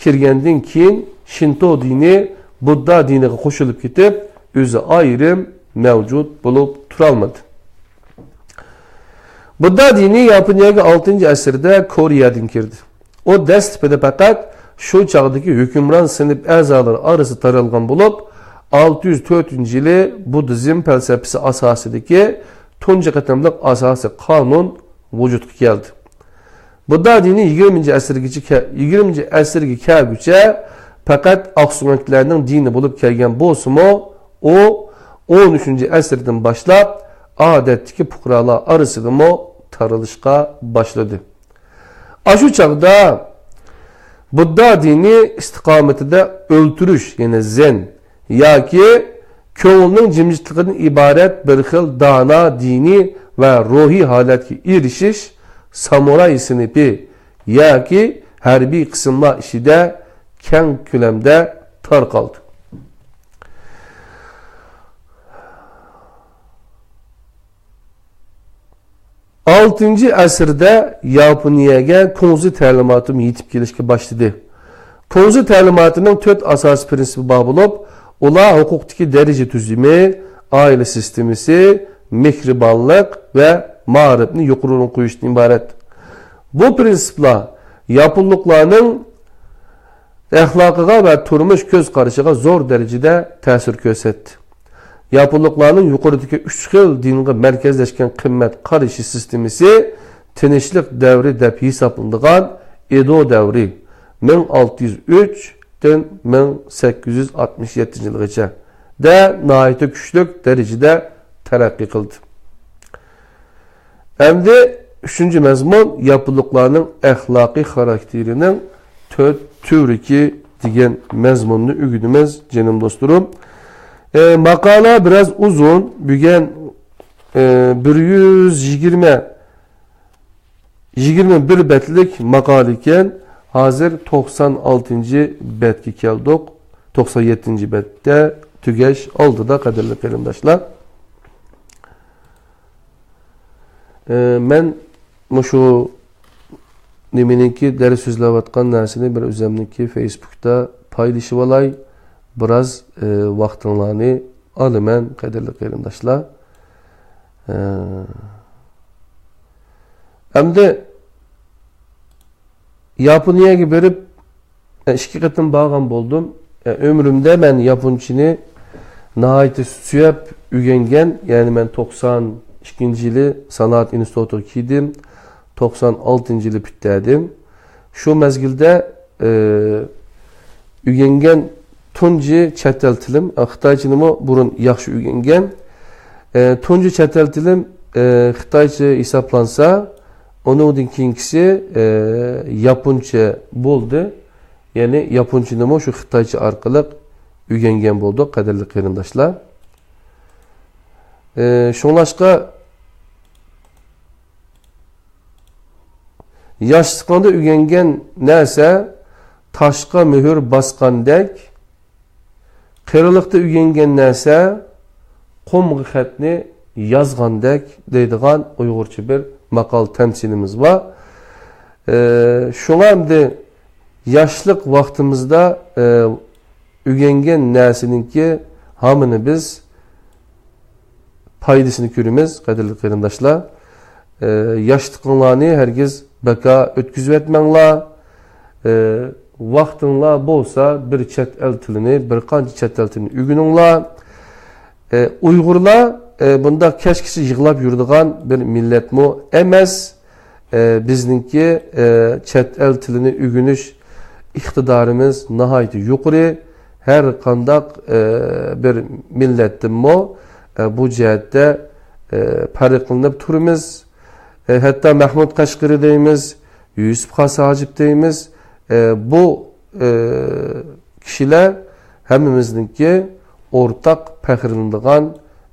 كىرگەندىن كېيىن شىنتو دىنى بۇددا دىنىغا قوشۇلۇپ كېتىپ، ئۆزى ئايرىم مەۋجۇت بولۇپ تۇرالمىدى. بۇددا دىنى ياپونىيەگە ئالتىنچى ئەسىردە كورېيەدىن كىردى. ئۇ دەسلىپىدە پەقەت شۇ چاغدىكى ھۆكۈمران سىنىپ ئەزالىرى ئارىسىدا تارالغان بولۇپ، ئالتە يۈز تۆتىنچى يىلى بۇددىزم پەلسەپىسى ئاساسىدىكى تۇنجى قېتىملىق ئاساسىي قانۇن ۋۇجۇدقا كەلدى. بۇددا دىنى يىگىرمىنچى ئەسىرگىچە كە-، يىگىرمىنچى ئەسىرگە كەلگۈچە پەقەت ئاقسۆڭەكلەرنىڭ دىنى بولۇپ كەلگەن بولسىمۇ، ئۇ ئون ئۈچىنچى ئەسىردىن باشلاپ ئادەتتىكى پۇقرالار ئارىسىدىمۇ تارىلىشقا باشلىدى. ئاشۇ چاغدا بۇددا دىنى ئىستىقامىتىدە ئۆلتۈرۈش، يەنى زېن، ياكى كۆڭۈلنىڭ جىمجىتلىقىدىن ئىبارەت بىر خىل دانا دىنىي ۋە روھىي ھالەتكە ئېرىشىش سامۇراي سىنىپى ياكى ھەربىي قىسىملار ئىچىدە كەڭ كۆلەمدە تارقالدى. ئالتىنچى ئەسىردە ياپونىيەگە كۇڭزى تەلىماتىمۇ يېتىپ كېلىشكە باشلىدى. كۇڭزى تەلىماتىنىڭ تۆت ئاساسىي پىرىنسىپى بار بولۇپ، ئۇلار ھوقۇقتىكى دەرىجە تۈزۈمى، ئائىلە سىستېمىسى، مېھرىبانلىق ۋە مائارىپنى يۇقىرى ئورۇنغا قويۇشتىن ئىبارەت. بۇ پىرىنسىپلار ياپونلۇقلارنىڭ ئەخلاقىغا ۋە تۇرمۇش كۆز قارىشىغا زور دەرىجىدە تەسىر كۆرسەتتى. ياپونلۇقلارنىڭ يۇقىرىدىكى ئۈچ خىل دىنغا مەركەزلەشكەن قىممەت قارىشى سىستېمىسى تىنچلىق دەۋرى دەپ ھېسابلىنىدىغان ئېدو دەۋرى، مىڭ ئالتە يۈز ئۈچتىن مىڭ سەككىز يۈز ئاتمىش يەتتىنچى يىلغىچە، دە ناھايىتى كۈچلۈك دەرىجىدە تەرەققىي قىلدى. ئەمدى ئۈچىنچى مەزمۇن، ياپونلۇقلارنىڭ ئەخلاقىي خاراكتېرىنىڭ تۆت تۈۋرۈكى دېگەن مەزمۇننى ئۆگىنىمىز، جېنىم دوستلىرىم. ئە، ماقالە بىراز ئۇزۇن، بۈگۈن، ئە، بىر يۈز يىگىرمە، يىگىرمە بىر بەتلىك ماقالە ئىكەن. ھازىر توقسان ئالتىنچى بەتكە كەلدۇق. توقسان يەتتىنچى بەتتە تۈگەش ئالدىدا، قەدىرلىك قېرىنداشلار. ئە، مەن مۇشۇ نېمىنىڭكى، دەرس سۆزلەۋاتقان نەرسىنى بىر ئۆزۈمنىڭكى فېيسبۇكتا پايلىشىۋالاي. بىراز، ئە، ۋاقتىڭلارنى ئالىمەن، قەدىرلىك قېرىنداشلار. ئە، ئەمدى ياپونىيەگە بېرىپ، ئىككى قېتىم بارغان بولدۇم. ئۆمرۈمدە مەن ياپونچىنى ناھايىتى سۆيۈپ ئۆگەنگەن، يەنى مەن توقسان ئىككىنچى يىلى سانائەت ئىنستىتۇتىغا كىردىم، توقسان ئالتىنچى يىلى پۈتتۈردۈم. شۇ مەزگىلدە، ئە، ئۆگەنگەن تۇنجى چەت ئەل تىلىم، ئە، خىتايچىنىمۇ بۇرۇن ياخشى ئۆگەنگەن. ئە، تۇنجى چەت ئەل تىلىم، ئە، خىتايچە ھېسابلانسا، ئۇنىڭدىن كېيىنكىسى، ئە، ياپونچە بولدى. يەنى ياپونچىنىمۇ شۇ خىتايچە ئارقىلىق ئۆگەنگەن بولدۇق، قەدىرلىك قېرىنداشلار. ئە، شۇڭلاشقا ياشلىقىڭدا ئۆگەنگەن نەرسە تاشقا مۆھۈر باسقاندەك، قېرىلىقتا ئۆگەنگەن نەرسە قۇمغا خەتنى يازغاندەك دەيدىغان ئۇيغۇرچە بىر ماقال تەمسىلىمىز بار. ئە، شۇڭا ئەمدى ياشلىق ۋاقتىمىزدا، ئە، ئۆگەنگەن نەرسىنىڭكى ھامىنى بىز پايدىسىنى كۆرىمىز، قەدىرلىك قېرىنداشلار. ئە، ياشلىقىڭلارنى ھەرگىز بىكار ئۆتكۈزۈۋەتمەڭلار. ئە، ۋاقتىڭلار بولسا، بىر چەت ئەل تىلىنى، بىر قانچە چەت ئەل تىلىنى ئۆگىنىڭلار. ئە، ئۇيغۇرلار، ئە، بۇنداق كەچكىچە يىغلاپ يۈرىدىغان بىر مىللەتمۇ ئەمەس. ئە، بىزنىڭكى، ئە، چەت ئەل تىلىنى ئۆگىنىش ئىقتىدارىمىز ناھايىتى يۇقىرى. ھەر قانداق، ئە، بىر مىللەتتىنمۇ، ئە، بۇ جەھەتتە، ئە، پەرقلىنىپ تۇرىمىز. ئە، ھەتتا مەھمۇد قەشقىرى دەيمىز، يۈسۈپ خاس ھاجىپ دەيمىز. ئە، بۇ، ئە، كىشىلەر ھەممىمىزنىڭكى ئورتاق پەخىرلىنىدىغان،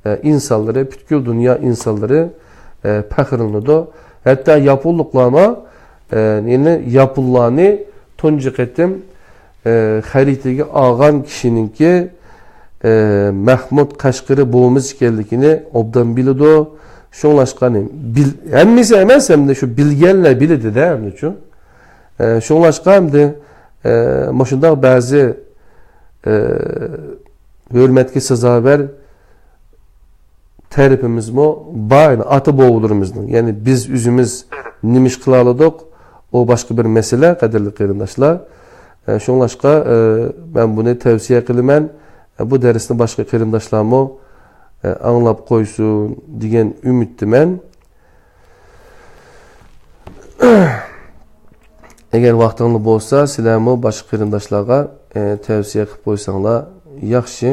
ئە، ئىنسانلىرى، پۈتكۈل دۇنيا ئىنسانلىرى، ئە، پەخىرلىنىدۇ. ھەتتا ياپونلۇقلارمۇ، ئە، يەنى ياپونلارنى تۇنجى قېتىم، ئە، خەرىتىگە ئالغان كىشىنىڭكى، ئە، مەھمۇد قەشقىرى بوۋىمىز ئىكەنلىكىنى ئوبدان بىلىدۇ. شۇڭلاشقا، بىل-، ھەممىسى ئەمەس، ئەمدى شۇ بىلگەنلەر بىلىدۇ-دە، ئەمدىچۇ. ئە، شۇڭلاشقا ئەمدى، ئە، مۇشۇنداق بەزى، ئە، ھۆرمەتكە سازاۋەر تەرىپىمىزمۇ بار، يەنى ئاتا بوۋىلىرىمىزنىڭ. يەنى بىز ئۆزىمىز نېمە ئىش قىلالىدۇق، ئۇ باشقا بىر مەسىلە، قەدىرلىك قېرىنداشلار. ئە، شۇڭلاشقا، ئە، مەن بۇنى تەۋسىيە قىلىمەن. ئە، بۇ دەرسنى باشقا قېرىنداشلارمۇ، ئە، ئاڭلاپ قويسۇن دېگەن ئۈمىدتىمەن. ئەگەر ۋاقتىڭلار بولسا، سىلەرمۇ باشقا قېرىنداشلارغا، ئە، تەۋسىيە قىلىپ قويساڭلار ياخشى.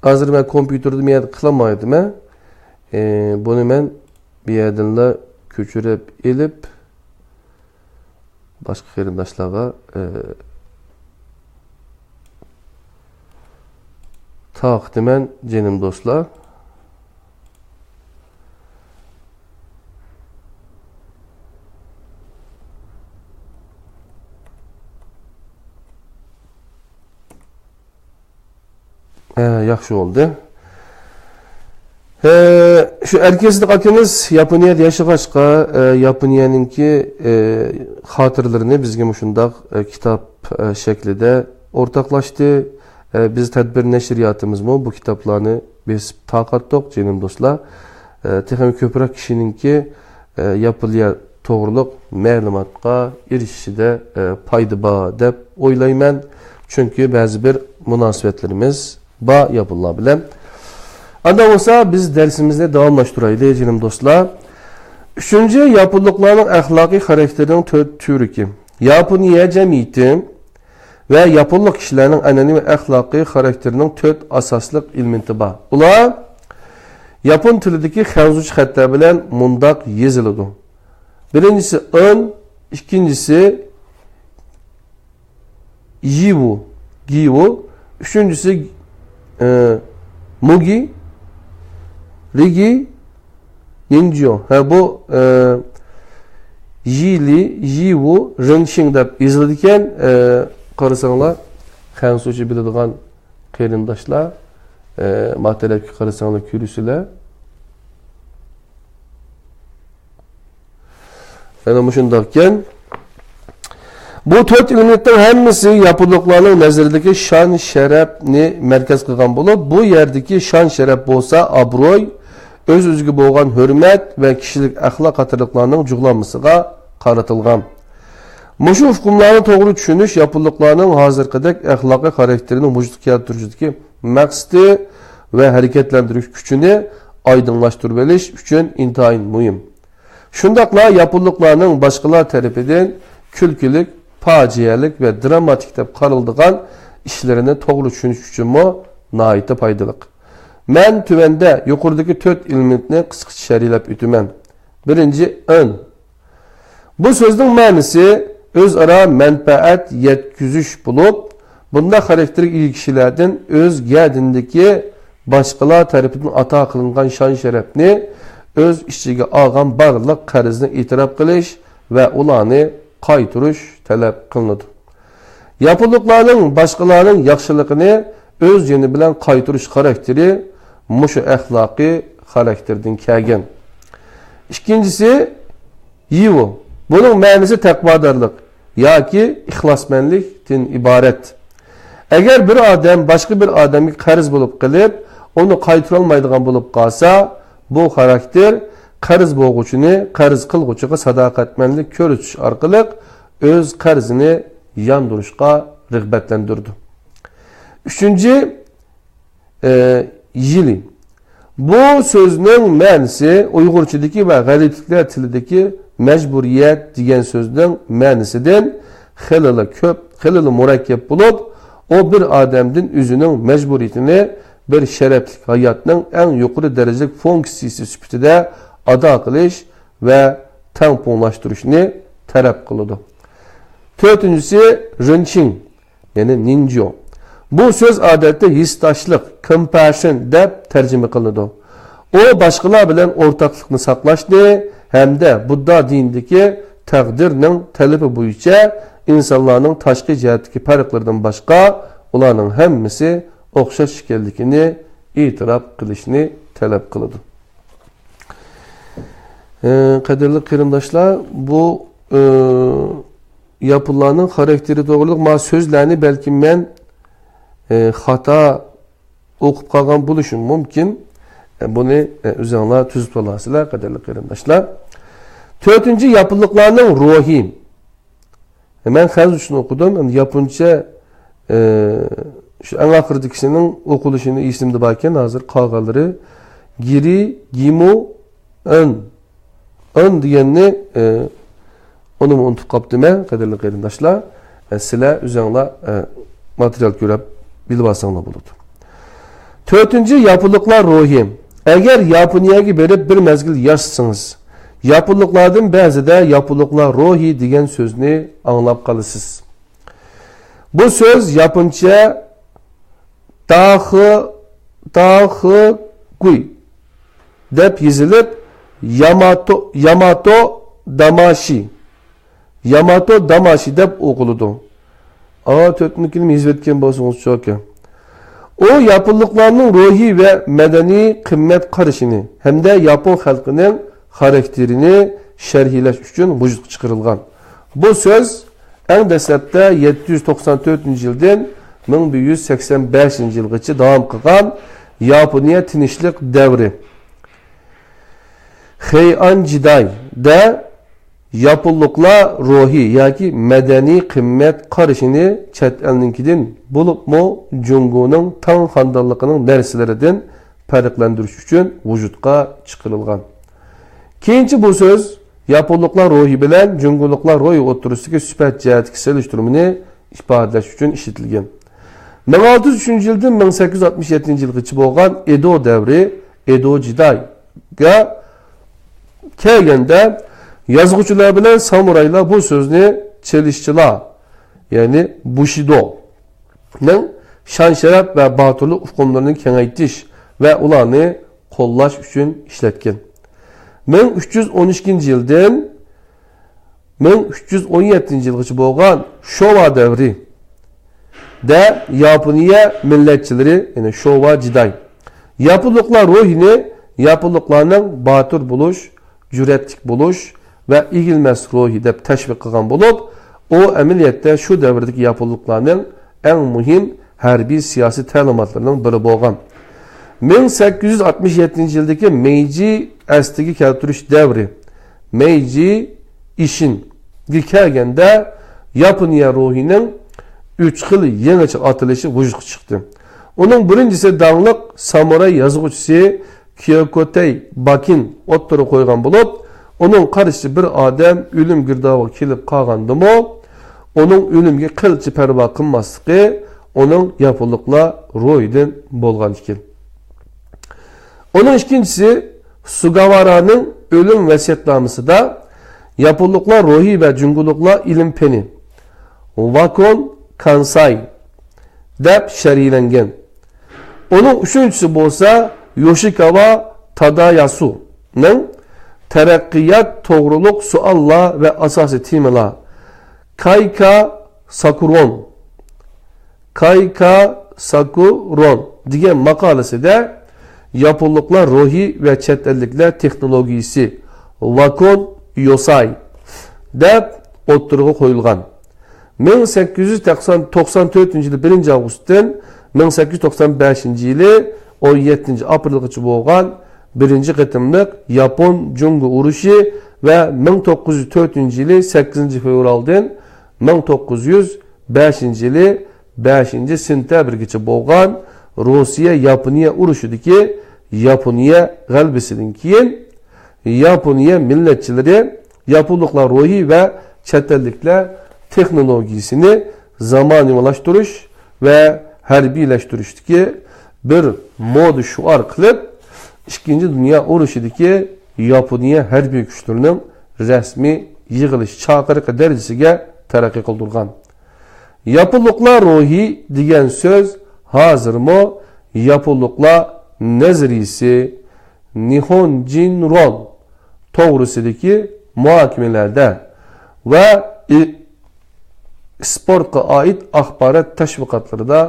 ھازىر مەن كومپيۇتېردا بۇ يەردە قىلالمايدىمەن. ئى، بۇنى مەن بۇ يەردىنلا كۆچۈرۈپ ئېلىپ، باشقا قېرىنداشلارغا، ئى، تارقىتىمەن، جېنىم دوستلار. ھە، ياخشى بولدى. ھە، شۇ ئەركىن سىدىق ئاكىمىز ياپونىيەدە ياشىغاچقا، ئە، ياپونىيەنىڭكى، ئە، خاتىرىلىرىنى بىزگە مۇشۇنداق، ئە، كىتاب، ئە، شەكلىدە ئورتاقلاشتى. ئە، بىز تەدبىر نەشرىياتىمىزمۇ بۇ كىتابلارنى بېسىپ تارقاتتۇق، جېنىم دوستلار. ئە، تېخىمۇ كۆپرەك كىشىنىڭكى، ئە، ياپونىيە توغرۇلۇق مەلۇماتقا ئېرىشىشىدە، ئە، پايدا بار دەپ ئويلايمەن. چۈنكى بەزى بىر مۇناسىۋەتلىرىمىز بار ياپونلار بىلەن. ئاندا بولسا بىز دەرسىمىزنى داۋاملاشتۇرايلى، جېنىم دوستلار. ئۈچىنچى، ياپونلۇقلارنىڭ ئەخلاقىي خاراكتېرىنىڭ تۆت تۈۋرۈكى. ياپونىيە جەمئىيىتى ۋە ياپونلۇق كىشىلەرنىڭ ئەنئەنىۋى ئەخلاقىي خاراكتېرىنىڭ تۆت ئاساسلىق ئېلېمېنتى بار. ئۇلار ياپون تىلىدىكى خەنزۇچە خەتلەر بىلەن مۇنداق يېزىلىدۇ. بىرىنچىسى ئېن، ئىككىنچىسى يىۋۇ، گىۋۇ، ئۈچىنچىسى، ئە، مۇگى، رىگى، يىنجيو. ھە، بۇ، ئە، يىلى، يىۋۇ، رېنشىڭ دەپ يېزىلىدىكەن. ئە، قارىساڭلار، خەنزۇچە بىلىدىغان قېرىنداشلار، ئە، ما تەرەپكە قارىساڭلار كۆرىسىلەر. يەنە مۇشۇنداقكەن. بۇ تۆت ئېلېمېنتنىڭ ھەممىسى ياپونلۇقلارنىڭ نەزىرىدىكى شان-شەرەپنى مەركەز قىلغان بولۇپ، بۇ يەردىكى شان-شەرەپ بولسا ئابرۇي، ئۆز-ئۆزىگە بولغان ھۆرمەت ۋە كىشىلىك ئەخلاق قاتارلىقلارنىڭ جۇغلانمىسىغا قارىتىلغان. مۇشۇ ئۇقۇملارنى توغرا چۈشىنىش ياپونلۇقلارنىڭ ھازىرقىدەك ئەخلاقىي خاراكتېرىنى ۋۇجۇدقا كەلتۈرۈشىدىكى مەقسىتى ۋە ھەرىكەتلەندۈرۈش كۈچىنى ئايدىڭلاشتۇرۇۋېلىش ئۈچۈن ئىنتايىن مۇھىم. شۇنداقلا ياپونلۇقلارنىڭ باشقىلار تەرىپىدىن كۈلكىلىك، پاجىئەلىك ۋە دراماتىك دەپ قارىلىدىغان ئىشلىرىنى توغرا چۈشىنىش ئۈچۈنمۇ ناھايىتى پايدىلىق. مەن تۆۋەندە يۇقىرىدىكى تۆت ئېلېمېنتنى قىسقىچە شەرھلەپ ئۆتىمەن. بىرىنچى، ئېن. بۇ سۆزنىڭ مەنىسى ئۆزئارا مەنپەئەت يەتكۈزۈش بولۇپ، بۇنداق خاراكتېرگە ئىگە كىشىلەردىن ئۆز گەدىنىدىكى باشقىلار تەرىپىدىن ئاتا قىلىنغان شان-شەرەپنى ئۆز ئىچىگە ئالغان بارلىق قەرزنى ئېتىراپ قىلىش ۋە ئۇلارنى قايتۇرۇش تەلەپ قىلىنىدۇ. ياپونلۇقلارنىڭ باشقىلارنىڭ ياخشىلىقىنى ئۆز جېنى بىلەن قايتۇرۇش خاراكتېرى مۇشۇ ئەخلاقىي خاراكتېردىن كەلگەن. ئىككىنچىسى، يىۋۇ. بۇنىڭ مەنىسى تەقۋادارلىق ياكى ئىخلاسمەنلىكتىن ئىبارەت. ئەگەر بىر ئادەم باشقا بىر ئادەمگە قەرز بولۇپ قېلىپ، ئۇنى قايتۇرالمايدىغان بولۇپ قالسا، بۇ خاراكتېر قەرز بولغۇچىنى قەرز قىلغۇچىغا ساداقەتمەنلىك كۆرسىتىش ئارقىلىق ئۆز قەرزىنى ياندۇرۇشقا رىغبەتلەندۈرىدۇ. ئۈچىنچى، ئە، يىلى. بۇ سۆزنىڭ مەنىسى ئۇيغۇرچىدىكى ۋە غەلىتىلىكلەر تىلىدىكى مەجبۇرىيەت دېگەن سۆزنىڭ مەنىسىدىن خېلىلا كۆپ، خېلىلا مۇرەككەپ بولۇپ، ئۇ بىر ئادەمدىن ئۆزىنىڭ مەجبۇرىيىتىنى بىر شەرەپلىك ھاياتنىڭ ئەڭ يۇقىرى دەرىجىلىك فۇنكسىيىسى سۈپىتىدە ئادا قىلىش ۋە تەڭپۇڭلاشتۇرۇشنى تەلەپ قىلىدۇ. تۆتىنچىسى، رېنچىڭ، يەنى نىنجيو. بۇ سۆز ئادەتتە ھېسداشلىق، كومپاشن، دەپ تەرجىمە قىلىنىدۇ. ئۇ باشقىلار بىلەن ئورتاقلىقنى ساقلاشنى ھەمدە بۇددا دىنىدىكى تەقدىرنىڭ تەلىپى بويىچە ئىنسانلارنىڭ تاشقى جەھەتتىكى پەرقلىرىدىن باشقا ئۇلارنىڭ ھەممىسى ئوخشاش ئىكەنلىكىنى ئېتىراپ قىلىشنى تەلەپ قىلىدۇ. ئە، قەدىرلىك قېرىنداشلار، بۇ، ئە، ياپونلارنىڭ خاراكتېرى توغرىلىق ما سۆزلەرنى بەلكىم مەن، ئە، خاتا ئوقۇپ قالغان بولۇشۇم مۇمكىن. ئە، بۇنى، ئە، ئۆزۈڭلار تۈزىتىپ ئالارسىلەر، قەدىرلىك قېرىنداشلار. تۆتىنچى، ياپونلۇقلارنىڭ روھى. مەن خەنزۇچىنى ئوقۇدۇم. ئەمدى ياپونچە، ئى، شۇ ئەڭ ئاخىرىدىكىسىنىڭ ئوقۇلۇشىنى ئېسىمدە باركەن، ھازىر قالغانلىرى گىرى، گىمۇ، ئۆن. ئۆن دېگەننى، ئى، ئۇنىمۇ ئۇنتۇپ قاپتىمەن، قەدىرلىك قېرىنداشلار. ئە، سىلەر ئۆزۈڭلار، ئە، ماتېرىيال كۆرۈپ بىلىۋالساڭلار بولىدۇ. تۆتىنچى، ياپونلۇقلار روھى. ئەگەر ياپونىيەگە بېرىپ بىر مەزگىل ياشىسىڭىز، ياپونلۇقلاردىن بەزىدە ياپونلۇقلار روھى دېگەن سۆزنى ئاڭلاپ قالىسىز. بۇ سۆز ياپونچە داخې، داخېگۇي دەپ يېزىلىپ، ياماتو، ياماتو داماشى، ياماتو داماشى دەپ ئوقۇلىدۇ. ئا، تۆتىنچى كېلىم يېزىۋەتكەن بولسىڭىزچۇ ئاكا. ئۇ ياپونلۇقلارنىڭ روھىي ۋە مەدەنىي قىممەت قارىشىنى ھەمدە ياپون خەلقىنىڭ خاراكتېرىنى شەرھلەش ئۈچۈن ۋۇجۇدقا چىقىرىلغان. بۇ سۆز ئەڭ دەسلەپتە يەتتە يۈز توقسان تۆتىنچى يىلدىن مىڭ بىر يۈز سەكسەن بەشىنچى يىلغىچە داۋام قىلغان ياپونىيە تىنچلىق دەۋرى، خېيئان جىدايدا ياپونلۇقلار روھىي ياكى مەدەنىي قىممەت قارىشىنى چەت ئەلنىڭكىدىن، بولۇپمۇ جۇڭگونىڭ تاڭ خانىدانلىقىنىڭ نەرسىلىرىدىن پەرقلەندۈرۈش ئۈچۈن ۋۇجۇدقا چىقىرىلغان. كېيىنچە بۇ سۆز ياپونلۇقلار روھى بىلەن جۇڭگولۇقلار روھى ئوتتۇرىسىدىكى سۈپەت جەھەتتىكى سېلىشتۇرمىنى ئىپادىلەش ئۈچۈن ئىشلىتىلگەن. مىڭ ئالتە يۈز ئۈچىنچى يىلدىن مىڭ سەككىز يۈز ئاتمىش يەتتىنچى يىلغىچە بولغان ئېدو دەۋرى، ئېدو جىدايغا كەلگەندە، يازغۇچىلار بىلەن سامۇرايلار بۇ سۆزنى چېلىشچىلار، يەنى بۇشىدونىڭ شان-شەرەپ ۋە باتۇرلۇق ئۇقۇملىرىنى كېڭەيتىش ۋە ئۇلارنى قوللاش ئۈچۈن ئىشلەتكەن. مىڭ ئۈچ يۈز ئون ئىككىنچى يىلدىن مىڭ ئۈچ يۈز ئون يەتتىنچى يىلغىچە بولغان شوۋا دەۋرىدە ياپونىيە مىللەتچىلىرى، يەنى شوۋا جىداي، ياپونلۇقلار روھىنى ياپونلۇقلارنىڭ باتۇر بولۇش، جۈرئەتلىك بولۇش ۋە ئېگىلمەس روھى دەپ تەشۋىق قىلغان بولۇپ، ئۇ ئەمەلىيەتتە شۇ دەۋردىكى ياپونلۇقلارنىڭ ئەڭ مۇھىم ھەربىي سىياسىي تەلىماتلىرىنىڭ بىرى بولغان. مىڭ سەككىز يۈز ئاتمىش يەتتىنچى يىلدىكى مېيجى ئەسلىگە كەلتۈرۈش دەۋرى، مېيجى ئىشىنگە كەلگەندە، ياپونىيە روھىنىڭ ئۈچ خىل يېڭىچە ئاتىلىشى ۋۇجۇدقا چىقتى. ئۇنىڭ بىرىنچىسى داڭلىق سامۇراي يازغۇچىسى كىيوكوتەي باكىن ئوتتۇرىغا قويغان بولۇپ، ئۇنىڭ قارىشىچە بىر ئادەم ئۆلۈم گىردابىغا كېلىپ قالغاندىمۇ، ئۇنىڭ ئۆلۈمگە قىلچە پەرۋا قىلماسلىقى ئۇنىڭ ياپونلۇقلار روھىدىن بولغان ئىكەن. ئۇنىڭ ئىككىنچىسى، سۇگاۋارانىڭ ئۆلۈم ۋەسىيەتنامىسىدا ياپونلۇقلار روھى ۋە جۇڭگولۇقلار ئىلىم پېنى، ۋاكون كانساي، دەپ شەرھلەنگەن. ئۇنىڭ ئۈچىنچىسى بولسا يوشىكاۋا تاداياسۇنىڭ تەرەققىيات توغرۇلۇق سوئاللار ۋە ئاساسىي تېمىلار، كايكا ساكۇرون، كايكا ساكۇرون دېگەن ماقالىسىدە ياپونلۇقلار روھى ۋە چەت ئەللىكلەر تېخنولوگىيىسى، ۋاكون يوساي، دەپ ئوتتۇرىغا قويۇلغان. مىڭ سەككىز يۈز توقسان تۆتىنچى يىلى بىرىنچى ئاۋغۇستتىن مىڭ سەككىز يۈز توقسان بەشىنچى يىلى ئون يەتتىنچى ئاپرېلغىچە بولغان بىرىنچى قېتىملىق ياپون جۇڭگو ئۇرۇشى ۋە مىڭ توققۇز يۈز تۆتىنچى يىلى سەككىزىنچى فېۋرالدىن مىڭ توققۇز يۈز بەشىنچى يىلى بەشىنچى سېنتەبىرگىچە بولغان روسىيە ياپونىيە ئۇرۇشىدىكى ياپونىيە غەلىبىسىدىن كېيىن، ياپونىيە مىللەتچىلىرى ياپونلۇقلار روھى ۋە چەت ئەللىكلەر تېخنولوگىيىسىنى زامانىۋىلاشتۇرۇش ۋە ھەربىيلەشتۈرۈشتىكى بىر مودا شوئار قىلىپ، ئىككىنچى دۇنيا ئۇرۇشىدىكى ياپونىيە ھەربىي كۈچلىرىنىڭ رەسمىي يىغىلىش چاقىرىقى دەرىجىسىگە تەرەققىي قىلدۇرغان. ياپونلۇقلار روھى دېگەن سۆز ھازىرمۇ ياپونلۇقلار نەزەرىيىسى، نىھونجىنرون توغرىسىدىكى مۇھاكىمىلەردە ۋە ئى-، ئىسپورتقا ئائىت ئاخبارات تەشۋىقاتلىرىدا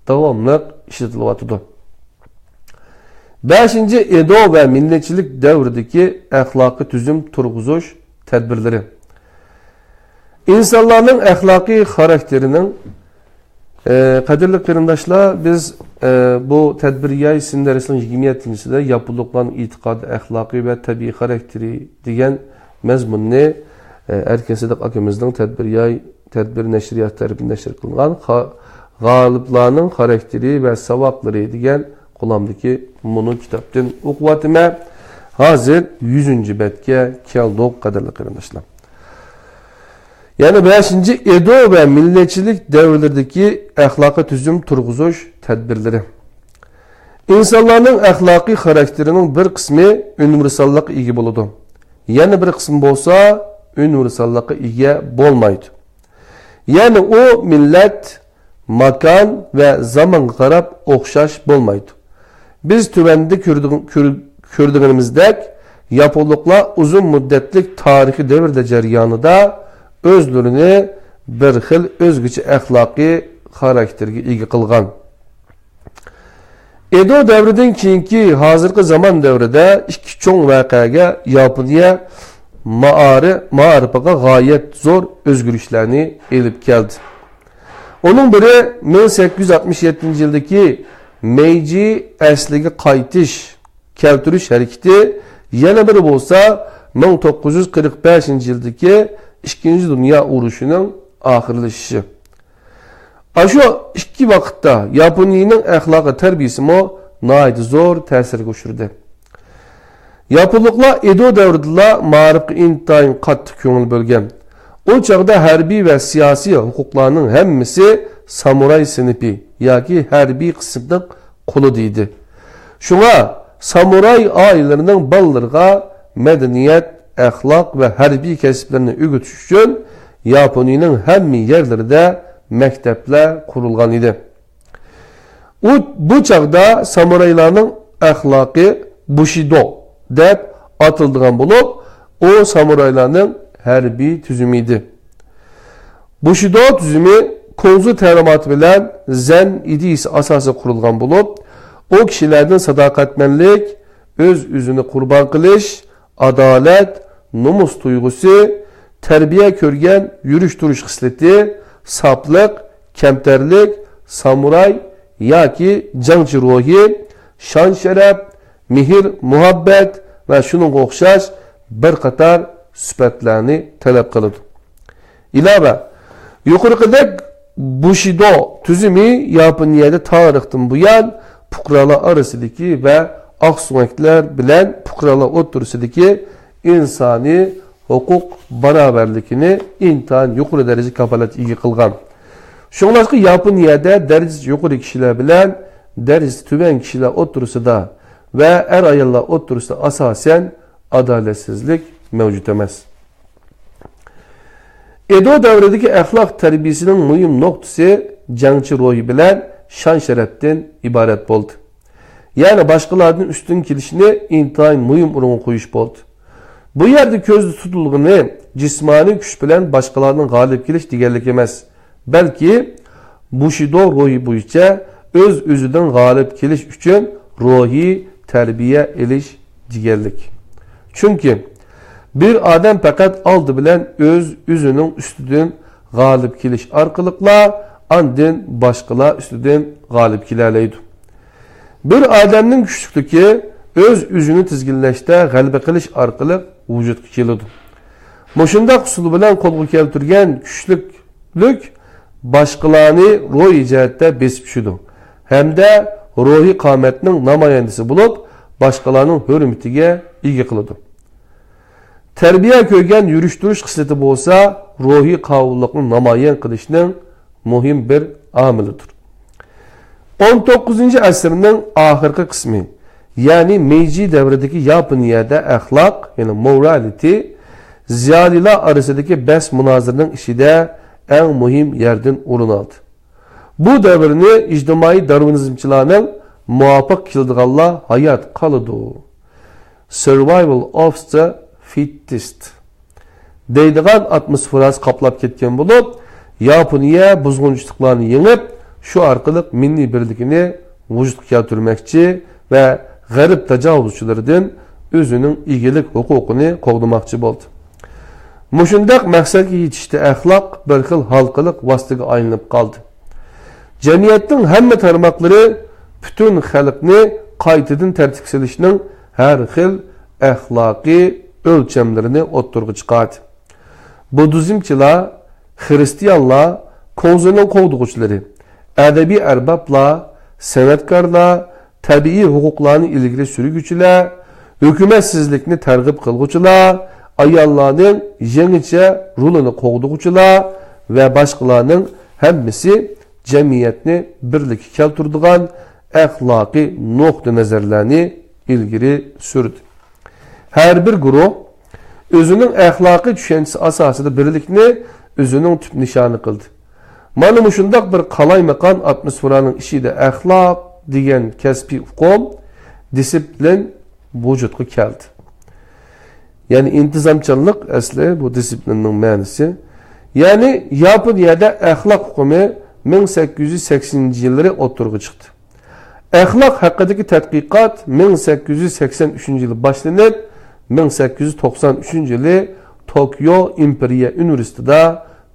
داۋاملىق ئىشلىتىلىۋاتىدۇ. بەشىنچى، ئېدو ۋە مىللەتچىلىك دەۋرىدىكى ئەخلاقىي تۈزۈم تۇرغۇزۇش تەدبىرلىرى. ئىنسانلارنىڭ ئەخلاقىي خاراكتېرىنىڭ، ئە، قەدىرلىك قېرىنداشلار، بىز، ئە، بۇ تەدبىر ياي سىن دەرسىنىڭ يىگىرمە يەتتىنچىسىدە ياپونلۇقلارنىڭ ئېتىقادى، ئەخلاقى ۋە تەبىئىي خاراكتېرى دېگەن مەزمۇننى، ئە، ئەركىن سىدىق ئاكىمىزنىڭ تەدبىر ياي تەدبىر نەشرىياتى تەرىپىدىن نەشر قىلىنغان خا-، غالىبلارنىڭ خاراكتېرى ۋە ساۋاقلىرى دېگەن قولامدىكى مۇنۇ كىتابتىن ئوقۇۋاتىمەن. ھازىر يۈزىنچى بەتكە كەلدۇق، قەدىرلىك قېرىنداشلار. يەنى بەشىنچى، ئېدو ۋە مىللەتچىلىك دەۋرلىرىدىكى ئەخلاقىي تۈزۈم تۇرغۇزۇش تەدبىرلىرى. ئىنسانلارنىڭ ئەخلاقىي خاراكتېرىنىڭ بىر قىسمى ئۇنىۋېرساللىققا ئىگە بولىدۇ. يەنە بىر قىسمى بولسا ئۇنىۋېرساللىققا ئىگە بولمايدۇ. يەنى ئۇ مىللەت، ماكان ۋە زامانغا قاراپ ئوخشاش بولمايدۇ. بىز تۆۋەندە كۆرىدىغ-، كۆر-، كۆرىدىغىنىمىزدەك، ياپونلۇقلار ئۇزۇن مۇددەتلىك تارىخىي دەۋرلەر جەريانىدا ئۆزلىرىنى بىر خىل ئۆزگىچە ئەخلاقىي خاراكتېرگە ئىگە قىلغان. ئېدو دەۋرىدىن كېيىنكى ھازىرقى زامان دەۋرىدە ئىككى چوڭ ۋەقەگە ياپونىيە مائارى-، مائارىپىغا غايەت زور ئۆزگىرىشلەرنى ئېلىپ كەلدى. ئۇنىڭ بىرى مىڭ سەككىز يۈز ئاتمىش يەتتىنچى يىلدىكى مېيجى ئەسلىگە قايتىش، كەلتۈرۈش ھەرىكىتى، يەنە بىرى بولسا مىڭ توققۇز يۈز قىرىق بەشىنچى يىلدىكى ئىككىنچى دۇنيا ئۇرۇشىنىڭ ئاخىرلىشىشى. ئاشۇ ئىككى ۋاقىتتا ياپونىيىنىڭ ئەخلاقىي تەربىيىسىمۇ ناھايىتى زور تەسىرگە ئۇچرىدى. ياپونلۇقلار ئېدو دەۋرىدىلا مائارىپقا ئىنتايىن قاتتىق كۆڭۈل بۆلگەن. ئۇ چاغدا ھەربىي ۋە سىياسىي ھوقۇقلارنىڭ ھەممىسى سامۇراي سىنىپى ياكى ھەربىي قىسىمنىڭ قولىدا ئىدى. شۇڭا سامۇراي ئائىلىلىرىنىڭ بالىلىرىغا مەدەنىيەت، ئەخلاق ۋە ھەربىي كەسىپلەرنى ئۆگىتىش ئۈچۈن ياپونىيىنىڭ ھەممە يەرلىرىدە مەكتەپلەر قۇرۇلغان ئىدى. ئۇ، بۇ چاغدا سامۇرايلارنىڭ ئەخلاقى بۇشىدو دەپ ئاتىلىدىغان بولۇپ، ئۇ سامۇرايلارنىڭ ھەربىي تۈزۈمى ئىدى. بۇشىدو تۈزۈمى كۇڭزۇ تەلىماتى بىلەن زەن ئىدىيىسى ئاساسىدا قۇرۇلغان بولۇپ، ئۇ كىشىلەردىن ساداقەتمەنلىك، ئۆز-ئۆزىنى قۇربان قىلىش، ئادالەت، نومۇس تۇيغۇسى، تەربىيە كۆرگەن يۈرۈش-تۇرۇش خىسلىتى، ساپلىق، كەمتەرلىك، سامۇراي ياكى جەڭچى روھى، شان-شەرەپ، مېھىر-مۇھەببەت ۋە شۇنىڭغا ئوخشاش بىر قاتار سۈپەتلەرنى تەلەپ قىلىدۇ. ئىلاۋە، يۇقىرىقىدەك بۇشىدو تۈزۈمى ياپونىيەدە تارىختىن بۇيان پۇقرالار ئارىسىدىكى ۋە ئاقسۆڭەكلەر بىلەن پۇقرالار ئوتتۇرىسىدىكى ئىنسانىي ھوقۇق باراۋەرلىكىنى ئىنتايىن يۇقىرى دەرىجىدە كاپالەتكە ئىگە قىلغان. شۇڭلاشقا ياپونىيەدە دەرىجىسى يۇقىرى كىشىلەر بىلەن دەرىجىسى تۆۋەن كىشىلەر ئوتتۇرىسىدا ۋە ئەر-ئاياللار ئوتتۇرىسىدا ئاساسەن ئادالەتسىزلىك مەۋجۇت ئەمەس. ئېدو دەۋرىدىكى ئەخلاق تەربىيىسىنىڭ مۇھىم نۇقتىسى جەڭچى روھى بىلەن شان-شەرەپتىن ئىبارەت بولدى. يەنى باشقىلاردىن ئۈستۈن كېلىشنى ئىنتايىن مۇھىم ئورۇنغا قويۇش بولدى. بۇ يەردە كۆزدە تۇتۇلغىنى جىسمانىي كۈچ بىلەن باشقىلارنىڭ غالىب كېلىش دېگەنلىك ئەمەس، بەلكى بۇشىدو روھى بويىچە ئۆز-ئۆزىدىن غالىب كېلىش ئۈچۈن روھىي تەربىيە ئېلىش دېگەنلىك. چۈنكى بىر ئادەم پەقەت ئالدى بىلەن ئۆز-ئۆزىنىڭ ئۈستىدىن غالىب كېلىش ئارقىلىقلا ئاندىن باشقىلار ئۈستىدىن غالىب كېلەلەيدۇ. بىر ئادەمنىڭ كۈچلۈكلۈكى ئۆز-ئۆزىنى تىزگىنلەشتە غەلىبە قىلىش ئارقىلىق ۋۇجۇدقا كېلىدۇ. مۇشۇنداق ئۇسۇل بىلەن قولغا كەلتۈرگەن كۈچلۈكلۈك باشقىلارنى روھىي جەھەتتە بېسىپ چۈشىدۇ ھەمدە روھىي قامەتنىڭ نامايەندىسى بولۇپ، باشقىلارنىڭ ھۆرمىتىگە ئىگە قىلىدۇ. تەربىيە كۆرگەن يۈرۈش-تۇرۇش خىسلىتى بولسا روھىي قاۋۇللۇقنى نامايان قىلىشنىڭ مۇھىم بىر ئامىلىدۇر. ئون توققۇزىنچى ئەسىرنىڭ ئاخىرقى قىسمى، يەنى مېيجى دەۋرىدىكى ياپونىيەدە ئەخلاق، يەنى مورالىتى، زىيالىيلار ئارىسىدىكى بەس-مۇنازىرىنىڭ ئىچىدە ئەڭ مۇھىم يەردىن ئورۇن ئالدى. بۇ دەۋرنى ئىجتىمائىي دارۋىنىزمچىلارنىڭ مۇۋاپىق كېلىدىغانلار ھايات قالىدۇ، survival of the fittest دەيدىغان ئاتموسفېراسى قاپلاپ كەتكەن بولۇپ، ياپونىيە بۇزغۇنچىلىقلارنى يېڭىپ، شۇ ئارقىلىق مىللىي بىرلىكىنى ۋۇجۇدقا كەلتۈرمەكچى ۋە غەرب تاجاۋۇزچىلىرىدىن ئۆزىنىڭ ئىگىلىك ھوقۇقىنى قوغدىماقچى بولدى. مۇشۇنداق مەقسەتكە يېتىشتە ئەخلاق بىر خىل ھالقىلىق ۋاسىتىگە ئايلىنىپ قالدى. جەمئىيەتنىڭ ھەممە تارماقلىرى پۈتۈن خەلقنى قايتىدىن تەرتىپكە سېلىشنىڭ ھەر خىل ئەخلاقىي ئۆلچەملىرىنى ئوتتۇرىغا چىقاردى. بۇددىزمچىلار، خىرىستىيانلار، كۇڭزىنىڭ قوغدىغۇچىلىرى، ئەدەبىي ئەربابلار، سەنئەتكارلار، تەبىئىي ھوقۇقلارنى ئىلگىرى سۈرگۈچىلەر، ھۆكۈمەتسىزلىكنى تەرغىب قىلغۇچىلار، ئاياللارنىڭ يېڭىچە رولىنى قوغدىغۇچىلار ۋە باشقىلارنىڭ ھەممىسى جەمئىيەتنى بىرلىككە كەلتۈرىدىغان ئەخلاقىي نۇقتىئىنەزەرلەرنى ئىلگىرى سۈردى. ھەر بىر گۇرۇھ ئۆزىنىڭ ئەخلاقىي چۈشەنچىسى ئاساسىدا بىرلىكنى ئۆزىنىڭ تۈپ نىشانى قىلدى. مانا مۇشۇنداق بىر قالايمىقان ئاتموسفېرانىڭ ئىچىدە ئەخلاق دېگەن كەسپىي ئۇقۇم، دىسسىپلىن ۋۇجۇدقا كەلدى. يەنى ئىنتىزامچانلىق ئەسلى بۇ دىسسىپلىننىڭ مەنىسى. يەنى ياپونىيەدە ئەخلاق ئۇقۇمى مىڭ سەككىز يۈز سەكسىنىنچى يىللىرى ئوتتۇرىغا چىقتى. ئەخلاق ھەققىدىكى تەتقىقات مىڭ سەككىز يۈز سەكسەن ئۈچىنچى يىلى باشلىنىپ، مىڭ سەككىز يۈز توقسان ئۈچىنچى يىلى توكيو ئىمپېرىيە ئۇنىۋېرسىتېتىدا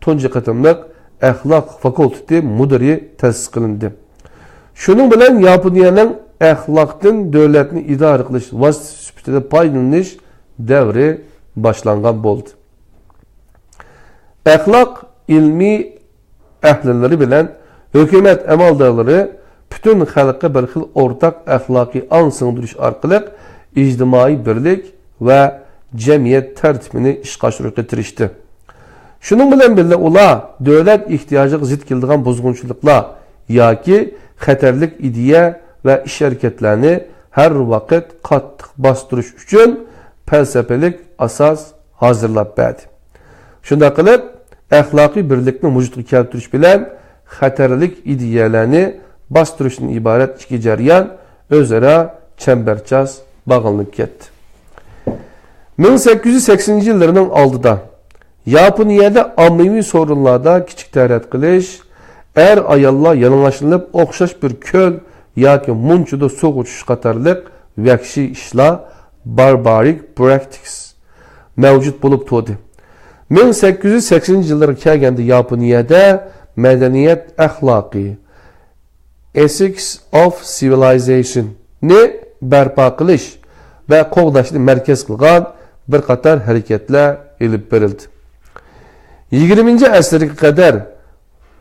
تۇنجى قېتىملىق ئەخلاق فاكۇلتېتى مۇدىرى تەسىس قىلىندى. شۇنىڭ بىلەن ياپونىيەنىڭ ئەخلاقتىن دۆلەتنى ئىدارە قىلىش ۋاسىتىسى سۈپىتىدە پايدىلىنىش دەۋرى باشلانغان بولدى. ئەخلاق ئىلمىي ئەھلىلىرى بىلەن ھۆكۈمەت ئەمەلدارلىرى پۈتۈن خەلققە بىر خىل ئورتاق ئەخلاقىي ئاڭ سىڭدۈرۈش ئارقىلىق ئىجتىمائىي بىرلىك ۋە جەمئىيەت تەرتىپىنى ئىشقا ئاشۇرۇشقا تىرىشتى. شۇنىڭ بىلەن بىللە، ئۇلار دۆلەت ئېھتىياجىغا زىت كېلىدىغان بۇزغۇنچىلىقلار ياكى خەتەرلىك ئىدىيە ۋە ئىش-ھەرىكەتلەرنى ھەر ۋاقىت قاتتىق باستۇرۇش ئۈچۈن پەلسەپىلىك ئاساس ھازىرلاپ بەردى. شۇنداق قىلىپ، ئەخلاقىي بىرلىكنى ۋۇجۇدقا كەلتۈرۈش بىلەن خەتەرلىك ئىدىيەلەرنى باستۇرۇشتىن ئىبارەت ئىككى جەريان ئۆزئارا چەمبەرچاس باغلىنىپ كەتتى. مىڭ سەككىز يۈز سەكسىنىنچى يىللىرىنىڭ ئالدىدا ياپونىيەدە ئاممىۋى سورۇنلاردا كىچىك تەرەت قىلىش، ئەر-ئاياللار يالىڭاچلىنىپ ئوخشاش بىر كۆل ياكى مۇنچىدا سۇغا چۈشۈش قاتارلىق ۋەھشىي ئىشلار، باربارىك پراكتىكىس، مەۋجۇت بولۇپ تۇردى. مىڭ سەككىز يۈز سەكسىنىنچى يىللارغا كەلگەندە ياپونىيەدە مەدەنىيەت ئەخلاقى، Ethics of Civilization نى بەرپا قىلىش ۋە قوغداشنى مەركەز قىلغان بىر قاتار ھەرىكەتلەر ئېلىپ بېرىلدى. يىگىرمىنچى ئەسىرگە قەدەر،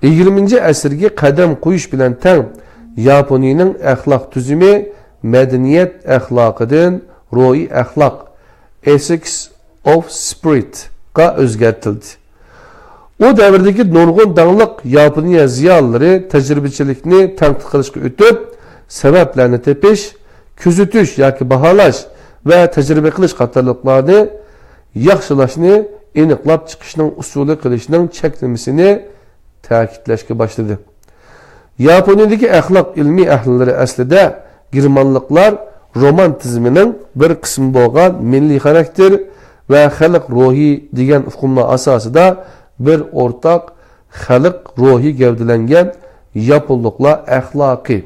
يىگىرمىنچى ئەسىرگە قەدەم قويۇش بىلەن تەڭ ياپونىيىنىڭ ئەخلاق تۈزۈمى مەدەنىيەت ئەخلاقىدىن روھىي ئەخلاق، Ethics of Spirit قا ئۆزگەرتىلدى. ئۇ دەۋردىكى نۇرغۇن داڭلىق ياپونىيە زىيالىيلىرى تەجرىبىچىلىكنى تەنقىد قىلىشقا ئۆتۈپ، سەۋەبلەرنى تېپىش، كۆزىتىش ياكى باھالاش ۋە تەجرىبە قىلىش قاتارلىقلارنى ياخشىلاشنى ئېنىقلاپ چىقىشنىڭ ئۇسۇلى قىلىشنىڭ چەكلىمىسىنى تەكىتلەشكە باشلىدى. ياپونىيىدىكى ئەخلاق ئىلمىي ئەھلىلىرى ئەسلىدە گېرمانلىقلار رومانتىزمىنىڭ بىر قىسمى بولغان مىللىي خاراكتېر ۋە خەلق روھى دېگەن ئۇقۇملار ئاساسىدا بىر ئورتاق خەلق روھى گەۋدىلەنگەن ياپونلۇقلار ئەخلاقى،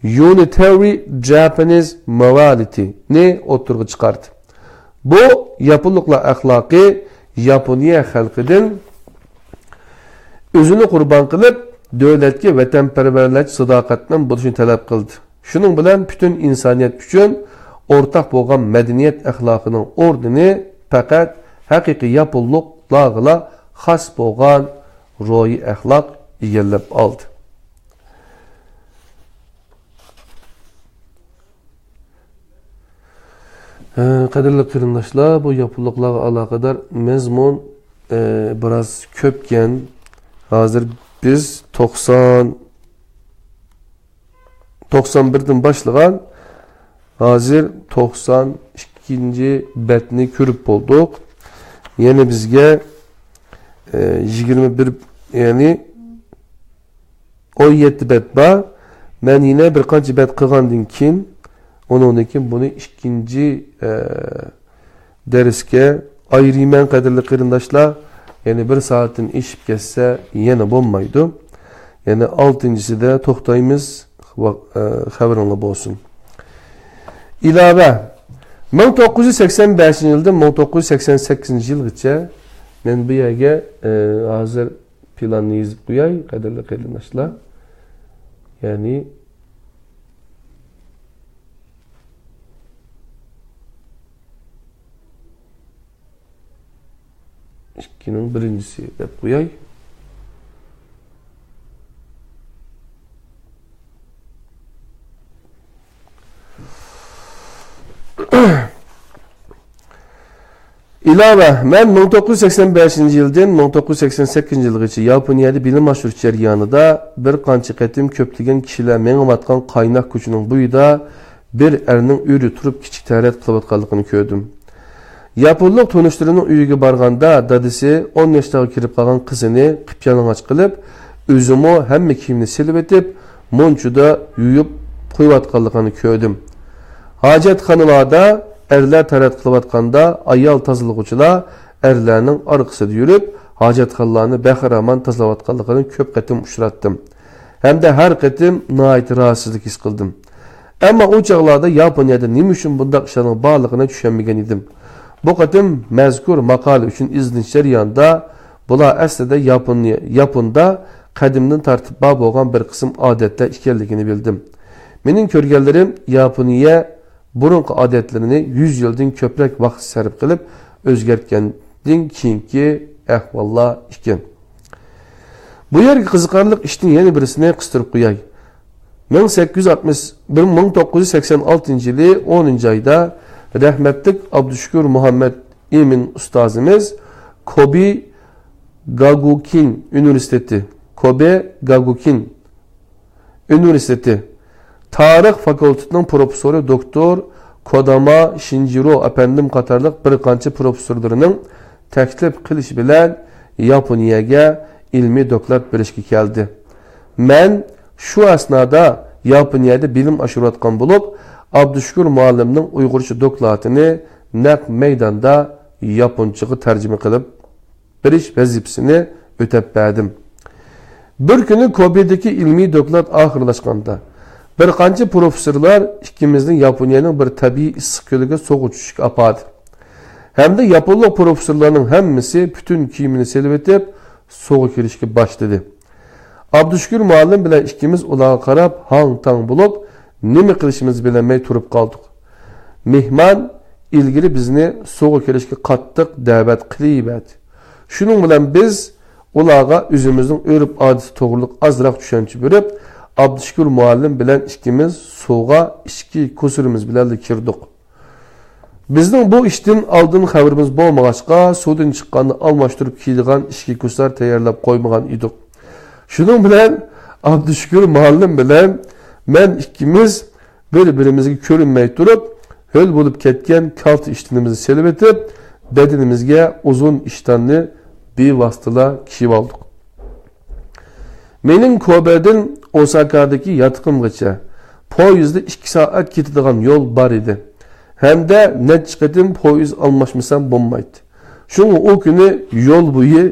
Unitary Japanese Morality نى ئوتتۇرىغا چىقاردى. بۇ ياپونلۇقلار ئەخلاقى ياپونىيە خەلقىدىن ئۆزىنى قۇربان قىلىپ، دۆلەتكە ۋەتەنپەرۋەرلەرچە ساداقەتمەن بولۇشنى تەلەپ قىلدى. شۇنىڭ بىلەن پۈتۈن ئىنسانىيەت ئۈچۈن ئورتاق بولغان مەدەنىيەت ئەخلاقىنىڭ ئورنىنى پەقەت ھەقىقىي ياپونلۇقلارغىلا خاس بولغان روھىي ئەخلاق ئىگىلەپ ئالدى. ھە، قەدىرلىك قېرىنداشلار، بۇ ياپونلۇقلارغا ئالاقىدار مەزمۇن، ئە، بىراز كۆپكەن. ھازىر بىز توقسان، توقسان بىردىن باشلىغان، ھازىر توقسان ئىككىنچى بەتنى كۆرۈپ بولدۇق. يەنە بىزگە، ئە، يىگىرمە بىر، يەنى ئون يەتتە بەت بار. مەن يەنە بىر قانچە بەت قىلغاندىن كېيىن، ئۇنىڭدىن كېيىن بۇنى ئىككىنچى، ئە، دەرسكە ئايرىيمەن، قەدىرلىك قېرىنداشلار. يەنە بىر سائەتتىن ئېشىپ كەتسە يەنە بولمايدۇ. يەنە ئالتىنچىسىدە توختايمىز. ۋاق-، ئە، خەۋىرىڭلار بولسۇن. ئىلاۋە. مىڭ توققۇز يۈز سەكسەن بەشىنچى يىلدىن مىڭ توققۇز يۈز سەكسەن سەككىزىنچى يىلغىچە مەن بۇ يەرگە، ئە، ھازىر پىلاننى يېزىپ قوياي، قەدىرلىك قېرىنداشلار. يەنى ئىككىنىڭ بىرىنچىسى دەپ قوياي. ئىلاۋە، مەن مىڭ توققۇز يۈز سەكسەن بەشىنچى يىلدىن مىڭ توققۇز يۈز سەكسەن سەككىزىنچى يىلغىچە ياپونىيەدە بىلىم ئاشۇرۇش جەريانىدا بىر قانچە قېتىم كۆپلىگەن كىشىلەر مېڭىۋاتقان قايناق كوچىنىڭ بويىدا بىر ئەرنىڭ ئۆرە تۇرۇپ كىچىك تەرەت قىلىۋاتقانلىقىنى كۆردۈم. ياپونلۇق تونۇشلىرىنىڭ ئۆيىگە بارغاندا، دادىسى ئون ياشلارغا كىرىپ قالغان قىزىنى قىپيالىڭاچ قىلىپ، ئۆزىمۇ ھەممە كىيىمنى سېلىۋېتىپ، مۇنچىدا يۇيۇپ قويۇۋاتقانلىقىنى كۆردۈم. ھاجەتخانىلاردا ئەرلەر تەرەت قىلىۋاتقاندا، ئايال تازىلىغۇچىلار ئەرلەرنىڭ ئارقىسىدا يۈرۈپ، ھاجەتخانىلارنى بەخىرامان تازىلاۋاتقانلىقىنى كۆپ قېتىم ئۇچراتتىم. ھەمدە ھەر قېتىم ناھايىتى راھەتسىزلىك ھېس قىلدىم. ئەمما ئۇ چاغلاردا ياپونىيەدە نېمە ئۈچۈن بۇنداق ئىشلارنىڭ بارلىقىنى چۈشەنمىگەن ئىدىم. بۇ قېتىم مەزكۇر ماقالە ئۈچۈن ئىزدىنىش جەريانىدا بۇلار ئەسلىدە ياپونىيە، ياپوندا قەدىمدىن تارتىپ بار بولغان بىر قىسىم ئادەتلەر ئىكەنلىكىنى بىلدىم. مېنىڭ كۆرگەنلىرىم ياپونىيە بۇرۇنقى ئادەتلىرىنى يۈز يىلدىن كۆپرەك ۋاقىت سەرپ قىلىپ ئۆزگەرتكەندىن كېيىنكى ئەھۋاللار ئىكەن. بۇ يەرگە قىزىقارلىق ئىشتىن يەنە بىرسىنى قىستۇرۇپ قوياي. مىڭ سەككىز يۈز ئاتمىش، بىر مىڭ توققۇز يۈز سەكسەن ئالتىنچى يىلى ئونىنچى ئايدا رەھمەتلىك ئابدۇشۈكۈر مۇھەممەت ئىمىن ئۇستازىمىز كوبى گاگۇكىن ئۇنىۋېرسىتېتى، كوبى گاگۇكىن ئۇنىۋېرسىتېتى تارىخ فاكۇلتېتىنىڭ پروفېسسورى دوكتور كوداما شىنجىرو ئەپەندىم قاتارلىق بىر قانچە پروفېسسورلىرىنىڭ تەكلىپ قىلىشى بىلەن ياپونىيەگە ئىلمىي دوكلات بېرىشكە كەلدى. مەن شۇ ئەسنادا ياپونىيەدە بىلىم ئاشۇرۇۋاتقان بولۇپ، ئابدۇشۈكۈر مۇئەللىمنىڭ ئۇيغۇرچە دوكلاتىنى نەق مەيداندا ياپونچىغا تەرجىمە قىلىپ بېرىش ۋەزىپىسىنى ئۆتەپ بەردىم. بىر كۈنى كوبېدىكى ئىلمىي دوكلات ئاخىرلاشقاندا، بىر قانچە پروفېسسورلار ئىككىمىزنى ياپونىيەنىڭ بىر تەبىئىي ئىسسىق كۆلىگە سۇغا چۈشۈشكە ئاپاردى. ھەمدە ياپونلۇق پروفېسسورلارنىڭ ھەممىسى پۈتۈن كىيىمىنى سېلىۋېتىپ، سۇغا كىرىشكە باشلىدى. ئابدۇشۈكۈر مۇئەللىم بىلەن ئىككىمىز ئۇلارغا قاراپ ھاڭ-تاڭ بولۇپ، نېمە قىلىشىمىزنى بىلەلمەي تۇرۇپ قالدۇق. مېھمان ئىلگىرى بىزنى سۇغا كىرىشكە قاتتىق دەۋەت قىلىۋەردى. شۇنىڭ بىلەن بىز ئۇلارغا ئۆزىمىزنىڭ ئۆرپ-ئادىتى توغرىلىق ئازراق چۈشەنچە بېرىپ، ئابدۇشۈكۈر مۇئەللىم بىلەن ئىككىمىز سۇغا ئىچكى كوسۇرىمىز بىلەنلا كىردۇق. بىزنىڭ بۇ ئىشتىن ئالدىن خەۋىرىمىز بولمىغاچقا، سۇدىن چىققاندا ئالماشتۇرۇپ كىيىدىغان ئىچكى كوسۇر تەييارلاپ قويمىغان ئىدۇق. شۇنىڭ بىلەن ئابدۇشۈكۈر مۇئەللىم بىلەن مەن ئىككىمىز بىر-بىرىمىزگە كۆرۈنمەي تۇرۇپ، ھۆل بولۇپ كەتكەن كالتە ئىشتىنىمىزنى سېلىۋېتىپ، بەدىنىمىزگە ئۇزۇن ئىشتاننى بىۋاسىتىلا كىيىۋالدۇق. مېنىڭ كوبەدىن ئوساكادىكى ياتىقىمغىچە پويىزدا ئىككى سائەت كېتىدىغان يول بار ئىدى. ھەمدە نەچچە قېتىم پويىز ئالماشمىسام بولمايتتى. شۇڭا ئۇ كۈنى يول بويى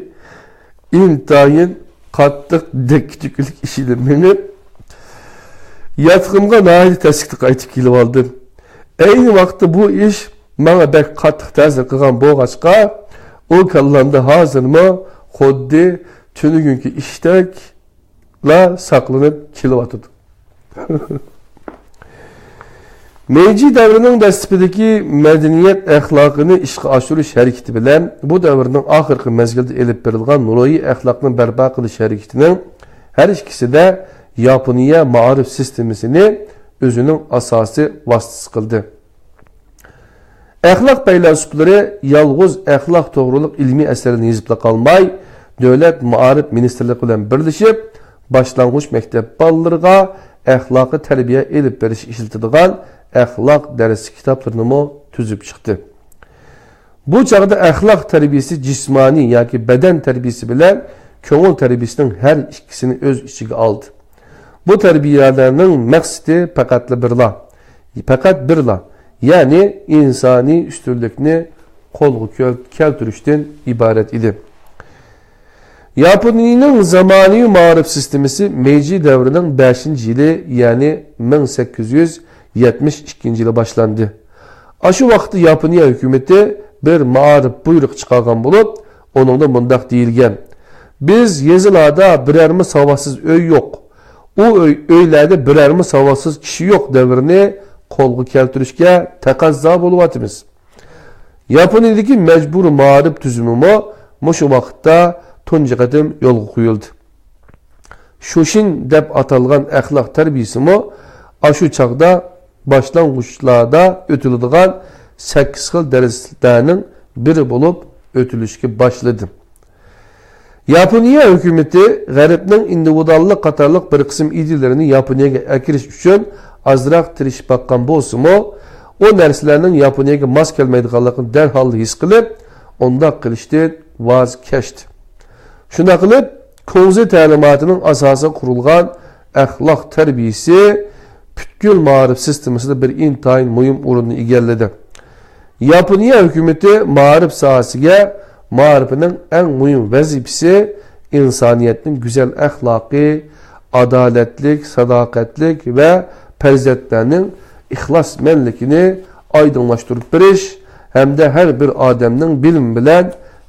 ئىنتايىن قاتتىق دەككە-دۈككىلىك ئىچىدە مېڭىپ، ياتىقىمغا ناھايىتى تەسلىكتە قايتىپ كېلىۋالدىم. ئەينى ۋاقىتتا بۇ ئىش ماڭا بەك قاتتىق تەسىر قىلغان بولغاچقا، ئۇ كاللامدا ھازىرمۇ خۇددى تۈنۈگۈنكى ئىشتەكلا ساقلىنىپ كېلىۋاتىدۇ. مېيجى دەۋرىنىڭ دەسلىپىدىكى مەدەنىيەت ئەخلاقىنى ئىشقا ئاشۇرۇش ھەرىكىتى بىلەن بۇ دەۋرنىڭ ئاخىرقى مەزگىلىدە ئېلىپ بېرىلغان روھىي ئەخلاقنى بەرپا قىلىش ھەرىكىتىنىڭ ھەر ئىككىسىدە ياپونىيە مائارىپ سىستېمىسىنى ئۆزىنىڭ ئاساسىي ۋاسىتىسى قىلدى. ئەخلاق پەيلاسوپلىرى يالغۇز ئەخلاق توغرۇلۇق ئىلمىي ئەسەرلەرنى يېزىپلا قالماي، دۆلەت مائارىپ مىنىستىرلىقى بىلەن بىرلىشىپ، باشلانغۇچ مەكتەپ بالىلىرىغا ئەخلاقىي تەربىيە ئېلىپ بېرىشكە ئىشلىتىدىغان ئەخلاق دەرسلىك كىتابلىرىنىمۇ تۈزۈپ چىقتى. بۇ چاغدا ئەخلاق تەربىيىسى جىسمانىي ياكى بەدەن تەربىيىسى بىلەن كۆڭۈل تەربىيىسىنىڭ ھەر ئىككىسىنى ئۆز ئىچىگە ئالدى. بۇ تەربىيەلەرنىڭ مەقسىتى پەقەتلا بىرلا، پەقەت بىرلا، يەنى ئىنسانىي ئۈستۈنلۈكنى قولغا كەل-، كەلتۈرۈشتىن ئىبارەت ئىدى. ياپونىيىنىڭ زامانىۋى مائارىپ سىستېمىسى مېيجى دەۋرىنىڭ بەشىنچى يىلى، يەنى مىڭ سەككىز يۈز يەتمىش ئىككىنچى يىلى باشلاندى. ئاشۇ ۋاقىتتا ياپونىيە ھۆكۈمىتى بىر مائارىپ بۇيرۇقى چىقارغان بولۇپ، ئۇنىڭدا مۇنداق دېيىلگەن: «بىز يېزىلاردا بىرەرمۇ ساۋاتسىز ئۆي يوق، ئۇ ئۆي، ئۆيلەردە بىرەرمۇ ساۋاتسىز كىشى يوق دەۋرىنى قولغا كەلتۈرۈشكە تەقەززا بولۇۋاتىمىز.» ياپونىيىدىكى مەجبۇرىي مائارىپ تۈزۈمىمۇ مۇشۇ ۋاقىتتا تۇنجى قېتىم يولغا قويۇلدى. شۇشىن دەپ ئاتالغان ئەخلاق تەربىيىسىمۇ ئاشۇ چاغدا باشلانغۇچلاردا ئۆتۈلىدىغان سەككىز خىل دەرسلەرنىڭ بىرى بولۇپ ئۆتۈلۈشكە باشلىدى. ياپونىيە ھۆكۈمىتى غەربنىڭ ئىندىۋىدۇئاللىق قاتارلىق بىر قىسىم ئىدىيىلىرىنى ياپونىيەگە ئەكىرىش ئۈچۈن ئازراق تىرىشىپ باققان بولسىمۇ، ئۇ نەرسىلەرنىڭ ياپونىيەگە ماس كەلمەيدىغانلىقىنى دەرھال ھېس قىلىپ، ئۇنداق قىلىشتىن ۋاز كەچتى. شۇنداق قىلىپ، كۇڭزى تەلىماتىنىڭ ئاساسىغا قۇرۇلغان ئەخلاق تەربىيىسى پۈتكۈل مائارىپ سىستېمىسىدا بىر ئىنتايىن مۇھىم ئورۇننى ئىگىلىدى. ياپونىيە ھۆكۈمىتى مائارىپ ساھەسىگە مائارىپنىڭ ئەڭ مۇھىم ۋەزىپىسى ئىنسانىيەتنىڭ گۈزەل ئەخلاقى، ئادالەتلىك، ساداقەتلىك ۋە پەرزەنتلەرنىڭ ئىخلاسمەنلىكىنى ئايدىڭلاشتۇرۇپ بېرىش ھەمدە ھەر بىر ئادەمنىڭ بىلىمى بىلەن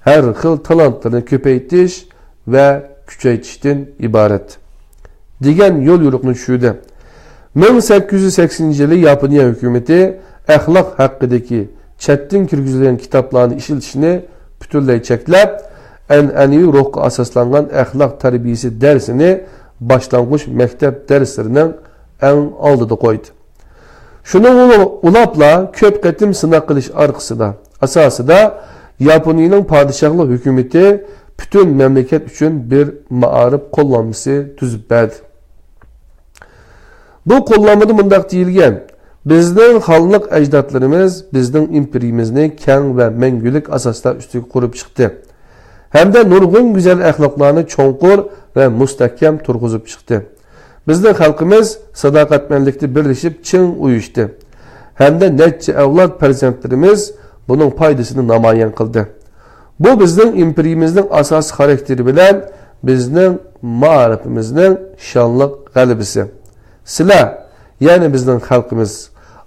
ھەر خىل تالانتلىرىنى كۆپەيتىش ۋە كۈچەيتىشتىن ئىبارەت، دېگەن يوليورۇقنى چۈشۈردى. مىڭ سەككىز يۈز سەكسىنىنچى يىلى ياپونىيە ھۆكۈمىتى ئەخلاق ھەققىدىكى چەتتىن كىرگۈزۈلگەن كىتابلارنى ئىشلىتىشنى پۈتۈنلەي چەكلەپ، ئەنئەنىۋى روھقا ئاساسلانغان ئەخلاق تەربىيىسى دەرسىنى باشلانغۇچ مەكتەپ دەرسلىرىنىڭ ئەڭ ئالدىدا قويدى. شۇنىڭغا ئۇلاپلا كۆپ قېتىم سىناق قىلىش ئارقىسىدا، ئاساسىدا ياپونىيىنىڭ پادىشاھلىق ھۆكۈمىتى پۈتۈن مەملىكەت ئۈچۈن بىر مائارىپ قوللانمىسى تۈزۈپ بەردى. بۇ قوللانمىدا مۇنداق دېيىلگەن: «بىزنىڭ خانلىق ئەجدادلىرىمىز بىزنىڭ ئىمپېرىيىمىزنى كەڭ ۋە مەڭگۈلۈك ئاساسلار ئۈستىگە قۇرۇپ چىقتى ھەمدە نۇرغۇن گۈزەل ئەخلاقلارنى چوڭقۇر ۋە مۇستەھكەم تۇرغۇزۇپ چىقتى. بىزنىڭ خەلقىمىز ساداقەتمەنلىكتە بىرلىشىپ چىڭ ئۇيۇشتى ھەمدە نەچچە ئەۋلاد پەرزەنتلىرىمىز بۇنىڭ پايدىسىنى نامايان قىلدى. بۇ بىزنىڭ ئىمپېرىيىمىزنىڭ ئاساسىي خاراكتېرى بىلەن بىزنىڭ مائارىپىمىزنىڭ شانلىق غەلىبىسى. سىلەر، يەنى بىزنىڭ خەلقىمىز،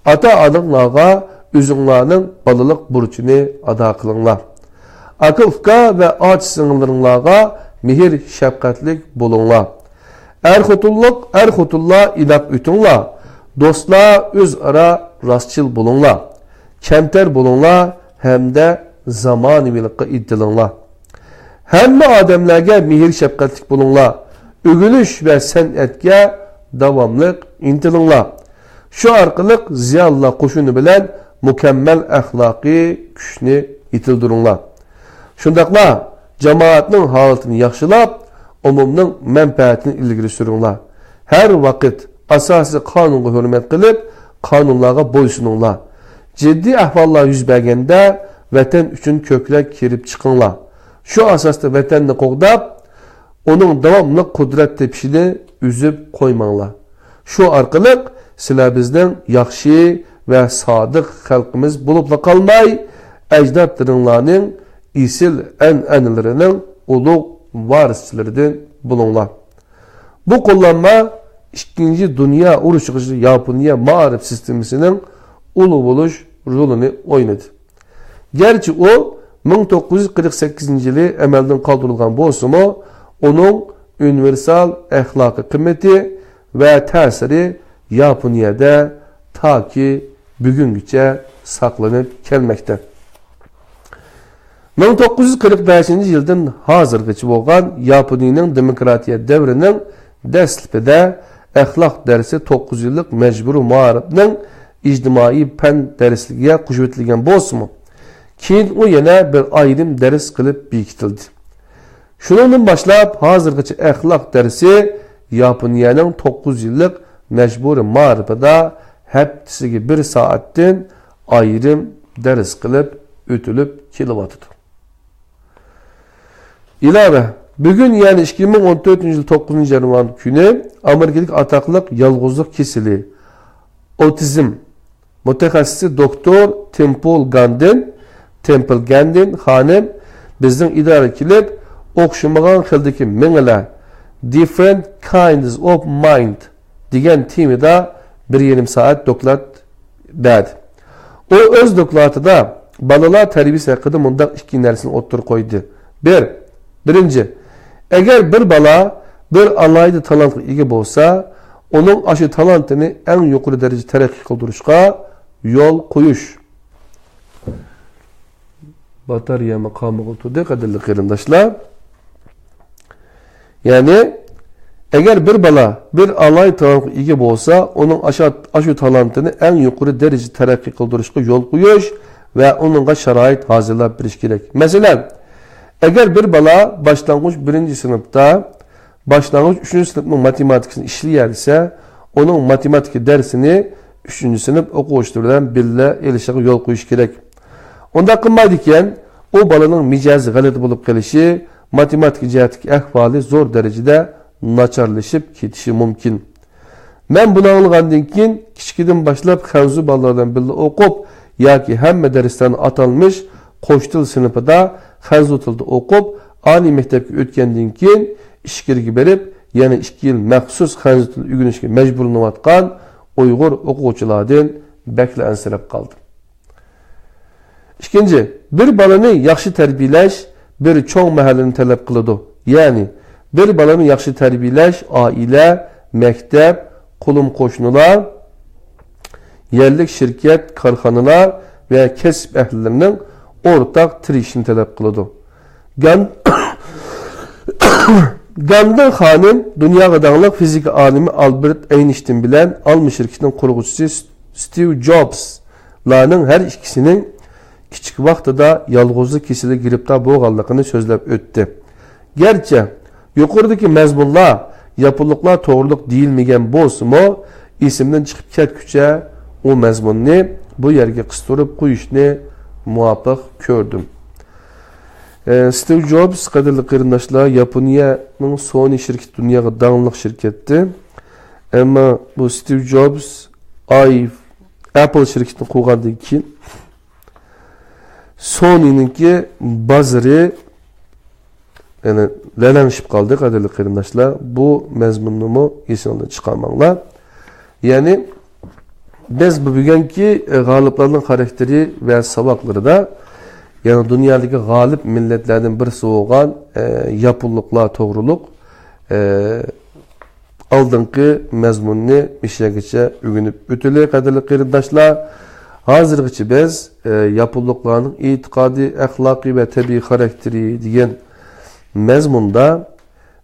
ئاتا-ئاناڭلارغا ئۆزۈڭلارنىڭ بالىلىق بۇرچىنى ئادا قىلىڭلار. ئاكا-ئۇكا ۋە ئاچا-سىڭىللىرىڭلارغا مېھىر-شەپقەتلىك بولۇڭلار. ئەر-خوتۇنلۇق، ئەر-خوتۇنلار ئىناق ئۆتۈڭلار. دوستلار، ئۆزئارا راستچىل بولۇڭلار. كەمتەر بولۇڭلار ھەمدە زامانىۋىلىققا ئىنتىلىڭلار. ھەممە ئادەملەرگە مېھىر-شەپقەتلىك بولۇڭلار. ئۆگىنىش ۋە سەنئەتكە داۋاملىق ئىنتىلىڭلار. شۇ ئارقىلىق زىيالىيلار قوشۇنى بىلەن مۇكەممەل ئەخلاقىي كۈچنى يېتىلدۈرۈڭلار. شۇنداقلا جامائەتنىڭ ھالىتىنى ياخشىلاپ، ئومۇمنىڭ مەنپەئەتىنى ئىلگىرى سۈرۈڭلار. ھەر ۋاقىت ئاساسىي قانۇنغا ھۆرمەت قىلىپ، قانۇنلارغا بويسۇنۇڭلار. جىددىي ئەھۋاللار يۈز بەرگەندە، ۋەتەن ئۈچۈن كۆكرەك كېرىپ چىقىڭلار. شۇ ئاساستا ۋەتەننى قوغداپ، ئۇنىڭ داۋاملىق قۇدرەت تېپىشىنى ئۈزۈپ قويماڭلار. شۇ ئارقىلىق سىلەر بىزنىڭ ياخشى ۋە سادىق خەلقىمىز بولۇپلا قالماي، ئەجدادلىرىڭلارنىڭ ئېسىل ئەنئەنىلىرىنىڭ ئۇلۇغ ۋارىسلىرىدىن بولۇڭلار. بۇ قوللانما ئىككىنچى دۇنيا ئۇرۇشىغىچە ياپونىيە مائارىپ سىستېمىسىنىڭ ئۇلۇغ بولۇش رولىنى ئوينىدى. گەرچە ئۇ مىڭ توققۇز يۈز قىرىق سەككىزىنچى يىلى ئەمەلدىن قالدۇرۇلغان بولسىمۇ، ئۇنىڭ ئۇنىۋېرسال ئەخلاقىي قىممىتى ۋە تەسىرى ياپونىيەدە تاكى بۈگۈنگىچە ساقلىنىپ كەلمەكتە. مىڭ توققۇز يۈز قىرىق بەشىنچى يىلدىن ھازىرغىچە بولغان ياپونىيىنىڭ دېموكراتىيە دەۋرىنىڭ دەسلىپىدە ئەخلاق دەرسى توققۇز يىللىق مەجبۇرىي مائارىپنىڭ ئىجتىمائىي پەن دەرسلىكىگە قوشۇۋېتىلگەن بولسىمۇ، كېيىن ئۇ يەنە بىر ئايرىم دەرس قىلىپ بېكىتىلدى. شۇنىڭدىن باشلاپ ھازىرغىچە ئەخلاق دەرسى ياپونىيەنىڭ توققۇز يىللىق مەجبۇرىي مائارىپىدا ھەپتىسىگە بىر سائەتتىن ئايرىم دەرس قىلىپ ئۆتۈلۈپ كېلىۋاتىدۇ. ئىلاۋە، بۈگۈن، يەنى ئىككى مىڭ ئون تۆتىنچى يىل توققۇزىنچى يانۋار كۈنى ئامېرىكىدىكى ئاتاقلىق يالغۇزلۇق كېسىلى، ئوتىزم مۇتەخەسسىسى دوكتور تېمپل گاندىن، تېمپل گاندىن خانىم بىزنىڭ ئىدارىگە كېلىپ، ئوخشىمىغان خىلدىكى مېڭىلەر، Different Kinds of Mind دېگەن تېمىدا بىر يېرىم سائەت دوكلات بەردى. ئۇ ئۆز دوكلاتىدا بالىلار تەربىيىسى ھەققىدە مۇنداق ئىككى نەرسىنى ئوتتۇرىغا قويدى. بىر، بىرىنچى، ئەگەر بىر بالا بىر ئالاھىدە تالانتقا ئىگە بولسا، ئۇنىڭ ئاشۇ تالانتىنى ئەڭ يۇقىرى دەرىجىدە تەرەققىي قىلدۇرۇشقا يول قويۇش. باتارېيەمۇ قالمىغىلى تۇردى، قەدىرلىك قېرىنداشلار. يەنى، ئەگەر بىر بالا بىر ئالاھىدە تالانتقا ئىگە بولسا، ئۇنىڭ ئاشا-، ئاشۇ تالانتىنى ئەڭ يۇقىرى دەرىجىدە تەرەققىي قىلدۇرۇشقا يول قويۇش ۋە ئۇنىڭغا شارائىت ھازىرلاپ بېرىش كېرەك. مەسىلەن، ئەگەر بىر بالا باشلانغۇچ بىرىنچى سىنىپتا، باشلانغۇچ ئۈچىنچى سىنىپنىڭ ماتېماتىكىسىنى ئىشلىيەلىسە، ئۇنىڭ ماتېماتىكا دەرسىنى ئۈچىنچى سىنىپ ئوقۇغۇچىلىرى بىلەن بىللە ئېلىشىغا يول قويۇش كېرەك. ئۇنداق قىلمايدىكەن، ئۇ بالىنىڭ مىجەزى غەلىتە بولۇپ قېلىشى، ماتېماتىكا جەھەتتىكى ئەھۋالى زور دەرىجىدە ناچارلىشىپ كېتىشى مۇمكىن. مەن بۇنى ئاڭلىغاندىن كېيىن، كىچىكىدىن باشلاپ خەنزۇ بالىلار بىلەن بىللە ئوقۇپ ياكى ھەممە دەرسلەرنى ئاتالمىش قوش تىل سىنىپىدا خەنزۇ تىلىدا ئوقۇپ، ئالىي مەكتەپكە ئۆتكەندىن كېيىن، ئىچكىرىگە بېرىپ، يەنە ئىككى يىل مەخسۇس خەنزۇ تىلى ئۆگىنىشكە مەجبۇرلىنىۋاتقان ئۇيغۇر ئوقۇغۇچىلاردىن بەكلا ئەنسىرەپ قالدىم. ئىككىنچى، بىر بالىنى ياخشى تەربىيەلەش بىر چوڭ مەھەللىنى تەلەپ قىلىدۇ. يەنى، بىر بالىنى ياخشى تەربىيەلەش ئائىلە، مەكتەپ، قولۇم-قوشنىلار، يەرلىك شىركەت، كارخانىلار ۋە كەسىپ ئەھلىلىرىنىڭ ئورتاق تىرىشىشىنى تەلەپ قىلىدۇ. گان-، گاندىن خانىم دۇنياغا داڭلىق فىزىكا ئالىمى ئالبېرت ئەينشتىن بىلەن ئالما شىركىتىنىڭ قۇرغۇچىسى ستىۋ جوبسلارنىڭ ھەر ئىككىسىنىڭ كىچىك ۋاقتىدا يالغۇزلۇق كېسىلىگە گىرىپتار بولغانلىقىنى سۆزلەپ ئۆتتى. گەرچە يۇقىرىدىكى مەزمۇنلار ياپونلۇقلار توغرۇلۇق دېيىلمىگەن بولسىمۇ، ئېسىمدىن چىقىپ كەتكۈچە ئۇ مەزمۇننى بۇ يەرگە قىستۇرۇپ قويۇشنى مۇۋاپىق كۆردۈم. ئە، ستىۋ جوبس، قەدىرلىك قېرىنداشلار، ياپونىيەنىڭ سونى شىركىتى دۇنياغا داڭلىق شىركەتتى. ئەمما بۇ ستىۋ جوبس ئاي-، ئەپل شىركىتىنى قۇرغاندىن كېيىن، سونىنىڭكى بازىرى، يەنى، لەلەڭشىپ قالدى، قەدىرلىك قېرىنداشلار. بۇ مەزمۇننىمۇ ئېسىڭدىن چىقارماڭلار. يەنى، بىز بۇ بۈگۈنكى، ئە، غالىپلارنىڭ خاراكتېرى ۋە ساۋاقلىرىدا، يەنى دۇنيادىكى غالىپ مىللەتلەردىن بىرسى بولغان، ئە، ياپونلۇقلار توغرۇلۇق، ئە، ئالدىنقى مەزمۇننى مۇشۇ يەرگىچە ئۆگىنىپ ئۆتىلى، قەدىرلىك قېرىنداشلار. ھازىرغىچە بىز، ئە، ياپونلۇقلارنىڭ ئېتىقادى، ئەخلاقى ۋە تەبىئىي خاراكتېرى دېگەن مەزمۇندا،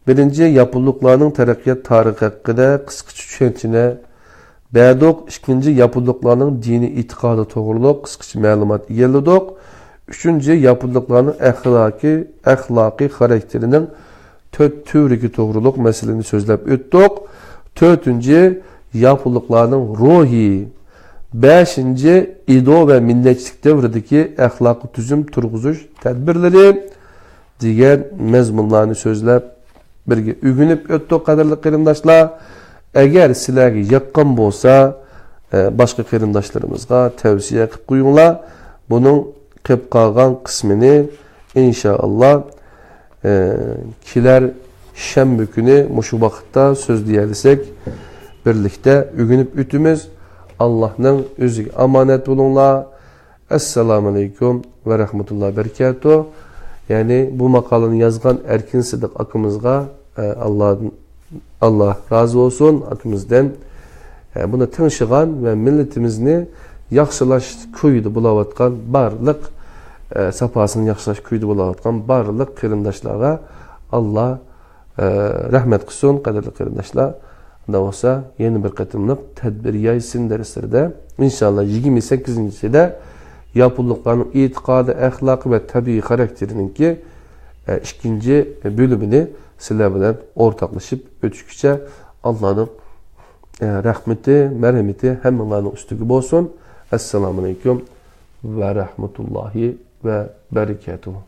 بىرىنچى، ياپونلۇقلارنىڭ تەرەققىيات تارىخى ھەققىدە قىسقىچە چۈشەنچىنى بەردۇق. ئىككىنچى، ياپونلۇقلارنىڭ دىنىي ئېتىقادى توغرۇلۇق قىسقىچە مەلۇمات ئىگىلىدۇق. ئۈچىنچى، ياپونلۇقلارنىڭ ئەخلاقىي، ئەخلاقىي خاراكتېرىنىڭ تۆت تۈۋرۈكى توغرۇلۇق مەسىلىنى سۆزلەپ ئۆتتۇق. تۆتىنچى، ياپونلۇقلارنىڭ روھى. بەشىنچى، ئېدو ۋە مىللەتچىلىك دەۋرىدىكى ئەخلاقىي تۈزۈم تۇرغۇزۇش تەدبىرلىرى دېگەن مەزمۇنلارنى سۆزلەپ، بىرگە ئۆگىنىپ ئۆتتۇق، قەدىرلىك قېرىنداشلار. ئەگەر سىلەرگە ياققان بولسا، ئە، باشقا قېرىنداشلىرىمىزغا تەۋسىيە قىلىپ قويۇڭلار. بۇنىڭ قېلىپ قالغان قىسمىنى، ئىنشائاللا، ئە، كېلەر شەنبە كۈنى مۇشۇ ۋاقىتتا سۆزلىيەلىسەك، بىرلىكتە ئۆگىنىپ ئۆتىمىز. ئاللاھنىڭ ئۆزىگە ئامانەت بولۇڭلار. ئەسسالامۇ ئەلەيكۇم ۋە رەھمەتۇللاھى ۋە بەرىكاتۇھ. يەنى بۇ ماقالىنى يازغان ئەركىن سىدىق ئاكىمىزغا، ئە، ئاللا، ئاللا رازى بولسۇن ئاكىمىزدىن. ئە، بۇنى تىڭشىغان ۋە مىللىتىمىزنى ياخشىلاش كويىدا بولاۋاتقان بارلىق، ئە، ساپاسىنى ياخشىلاش كويىدا بولاۋاتقان بارلىق قېرىنداشلارغا ئاللا ئە، رەھمەت قىلسۇن، قەدىرلىك قېرىنداشلار. ئۇنداق بولسا، يەنە بىر قېتىملىق تەدبىر يايسىن دەرسلىرىدە، ئىنشاللا، يىگىرمە سەككىزىنچىسىدە ياپونلۇقلارنىڭ ئېتىقادى، ئەخلاقى ۋە تەبىئىي خاراكتېرىنىڭكى، ئە، ئىككىنچى بۆلۈمىنى سىلەر بىلەن ئورتاقلىشىپ ئۆتۈشكىچە ئاللانىڭ ئە، رەھمىتى، مەرھىمىتى ھەممىڭلارنىڭ ئۈستىگە بولسۇن. ئەسسالامۇئەلەيكۇم ۋە رەھمەتۇللاھى ۋە بەرىكاتۇھۇ.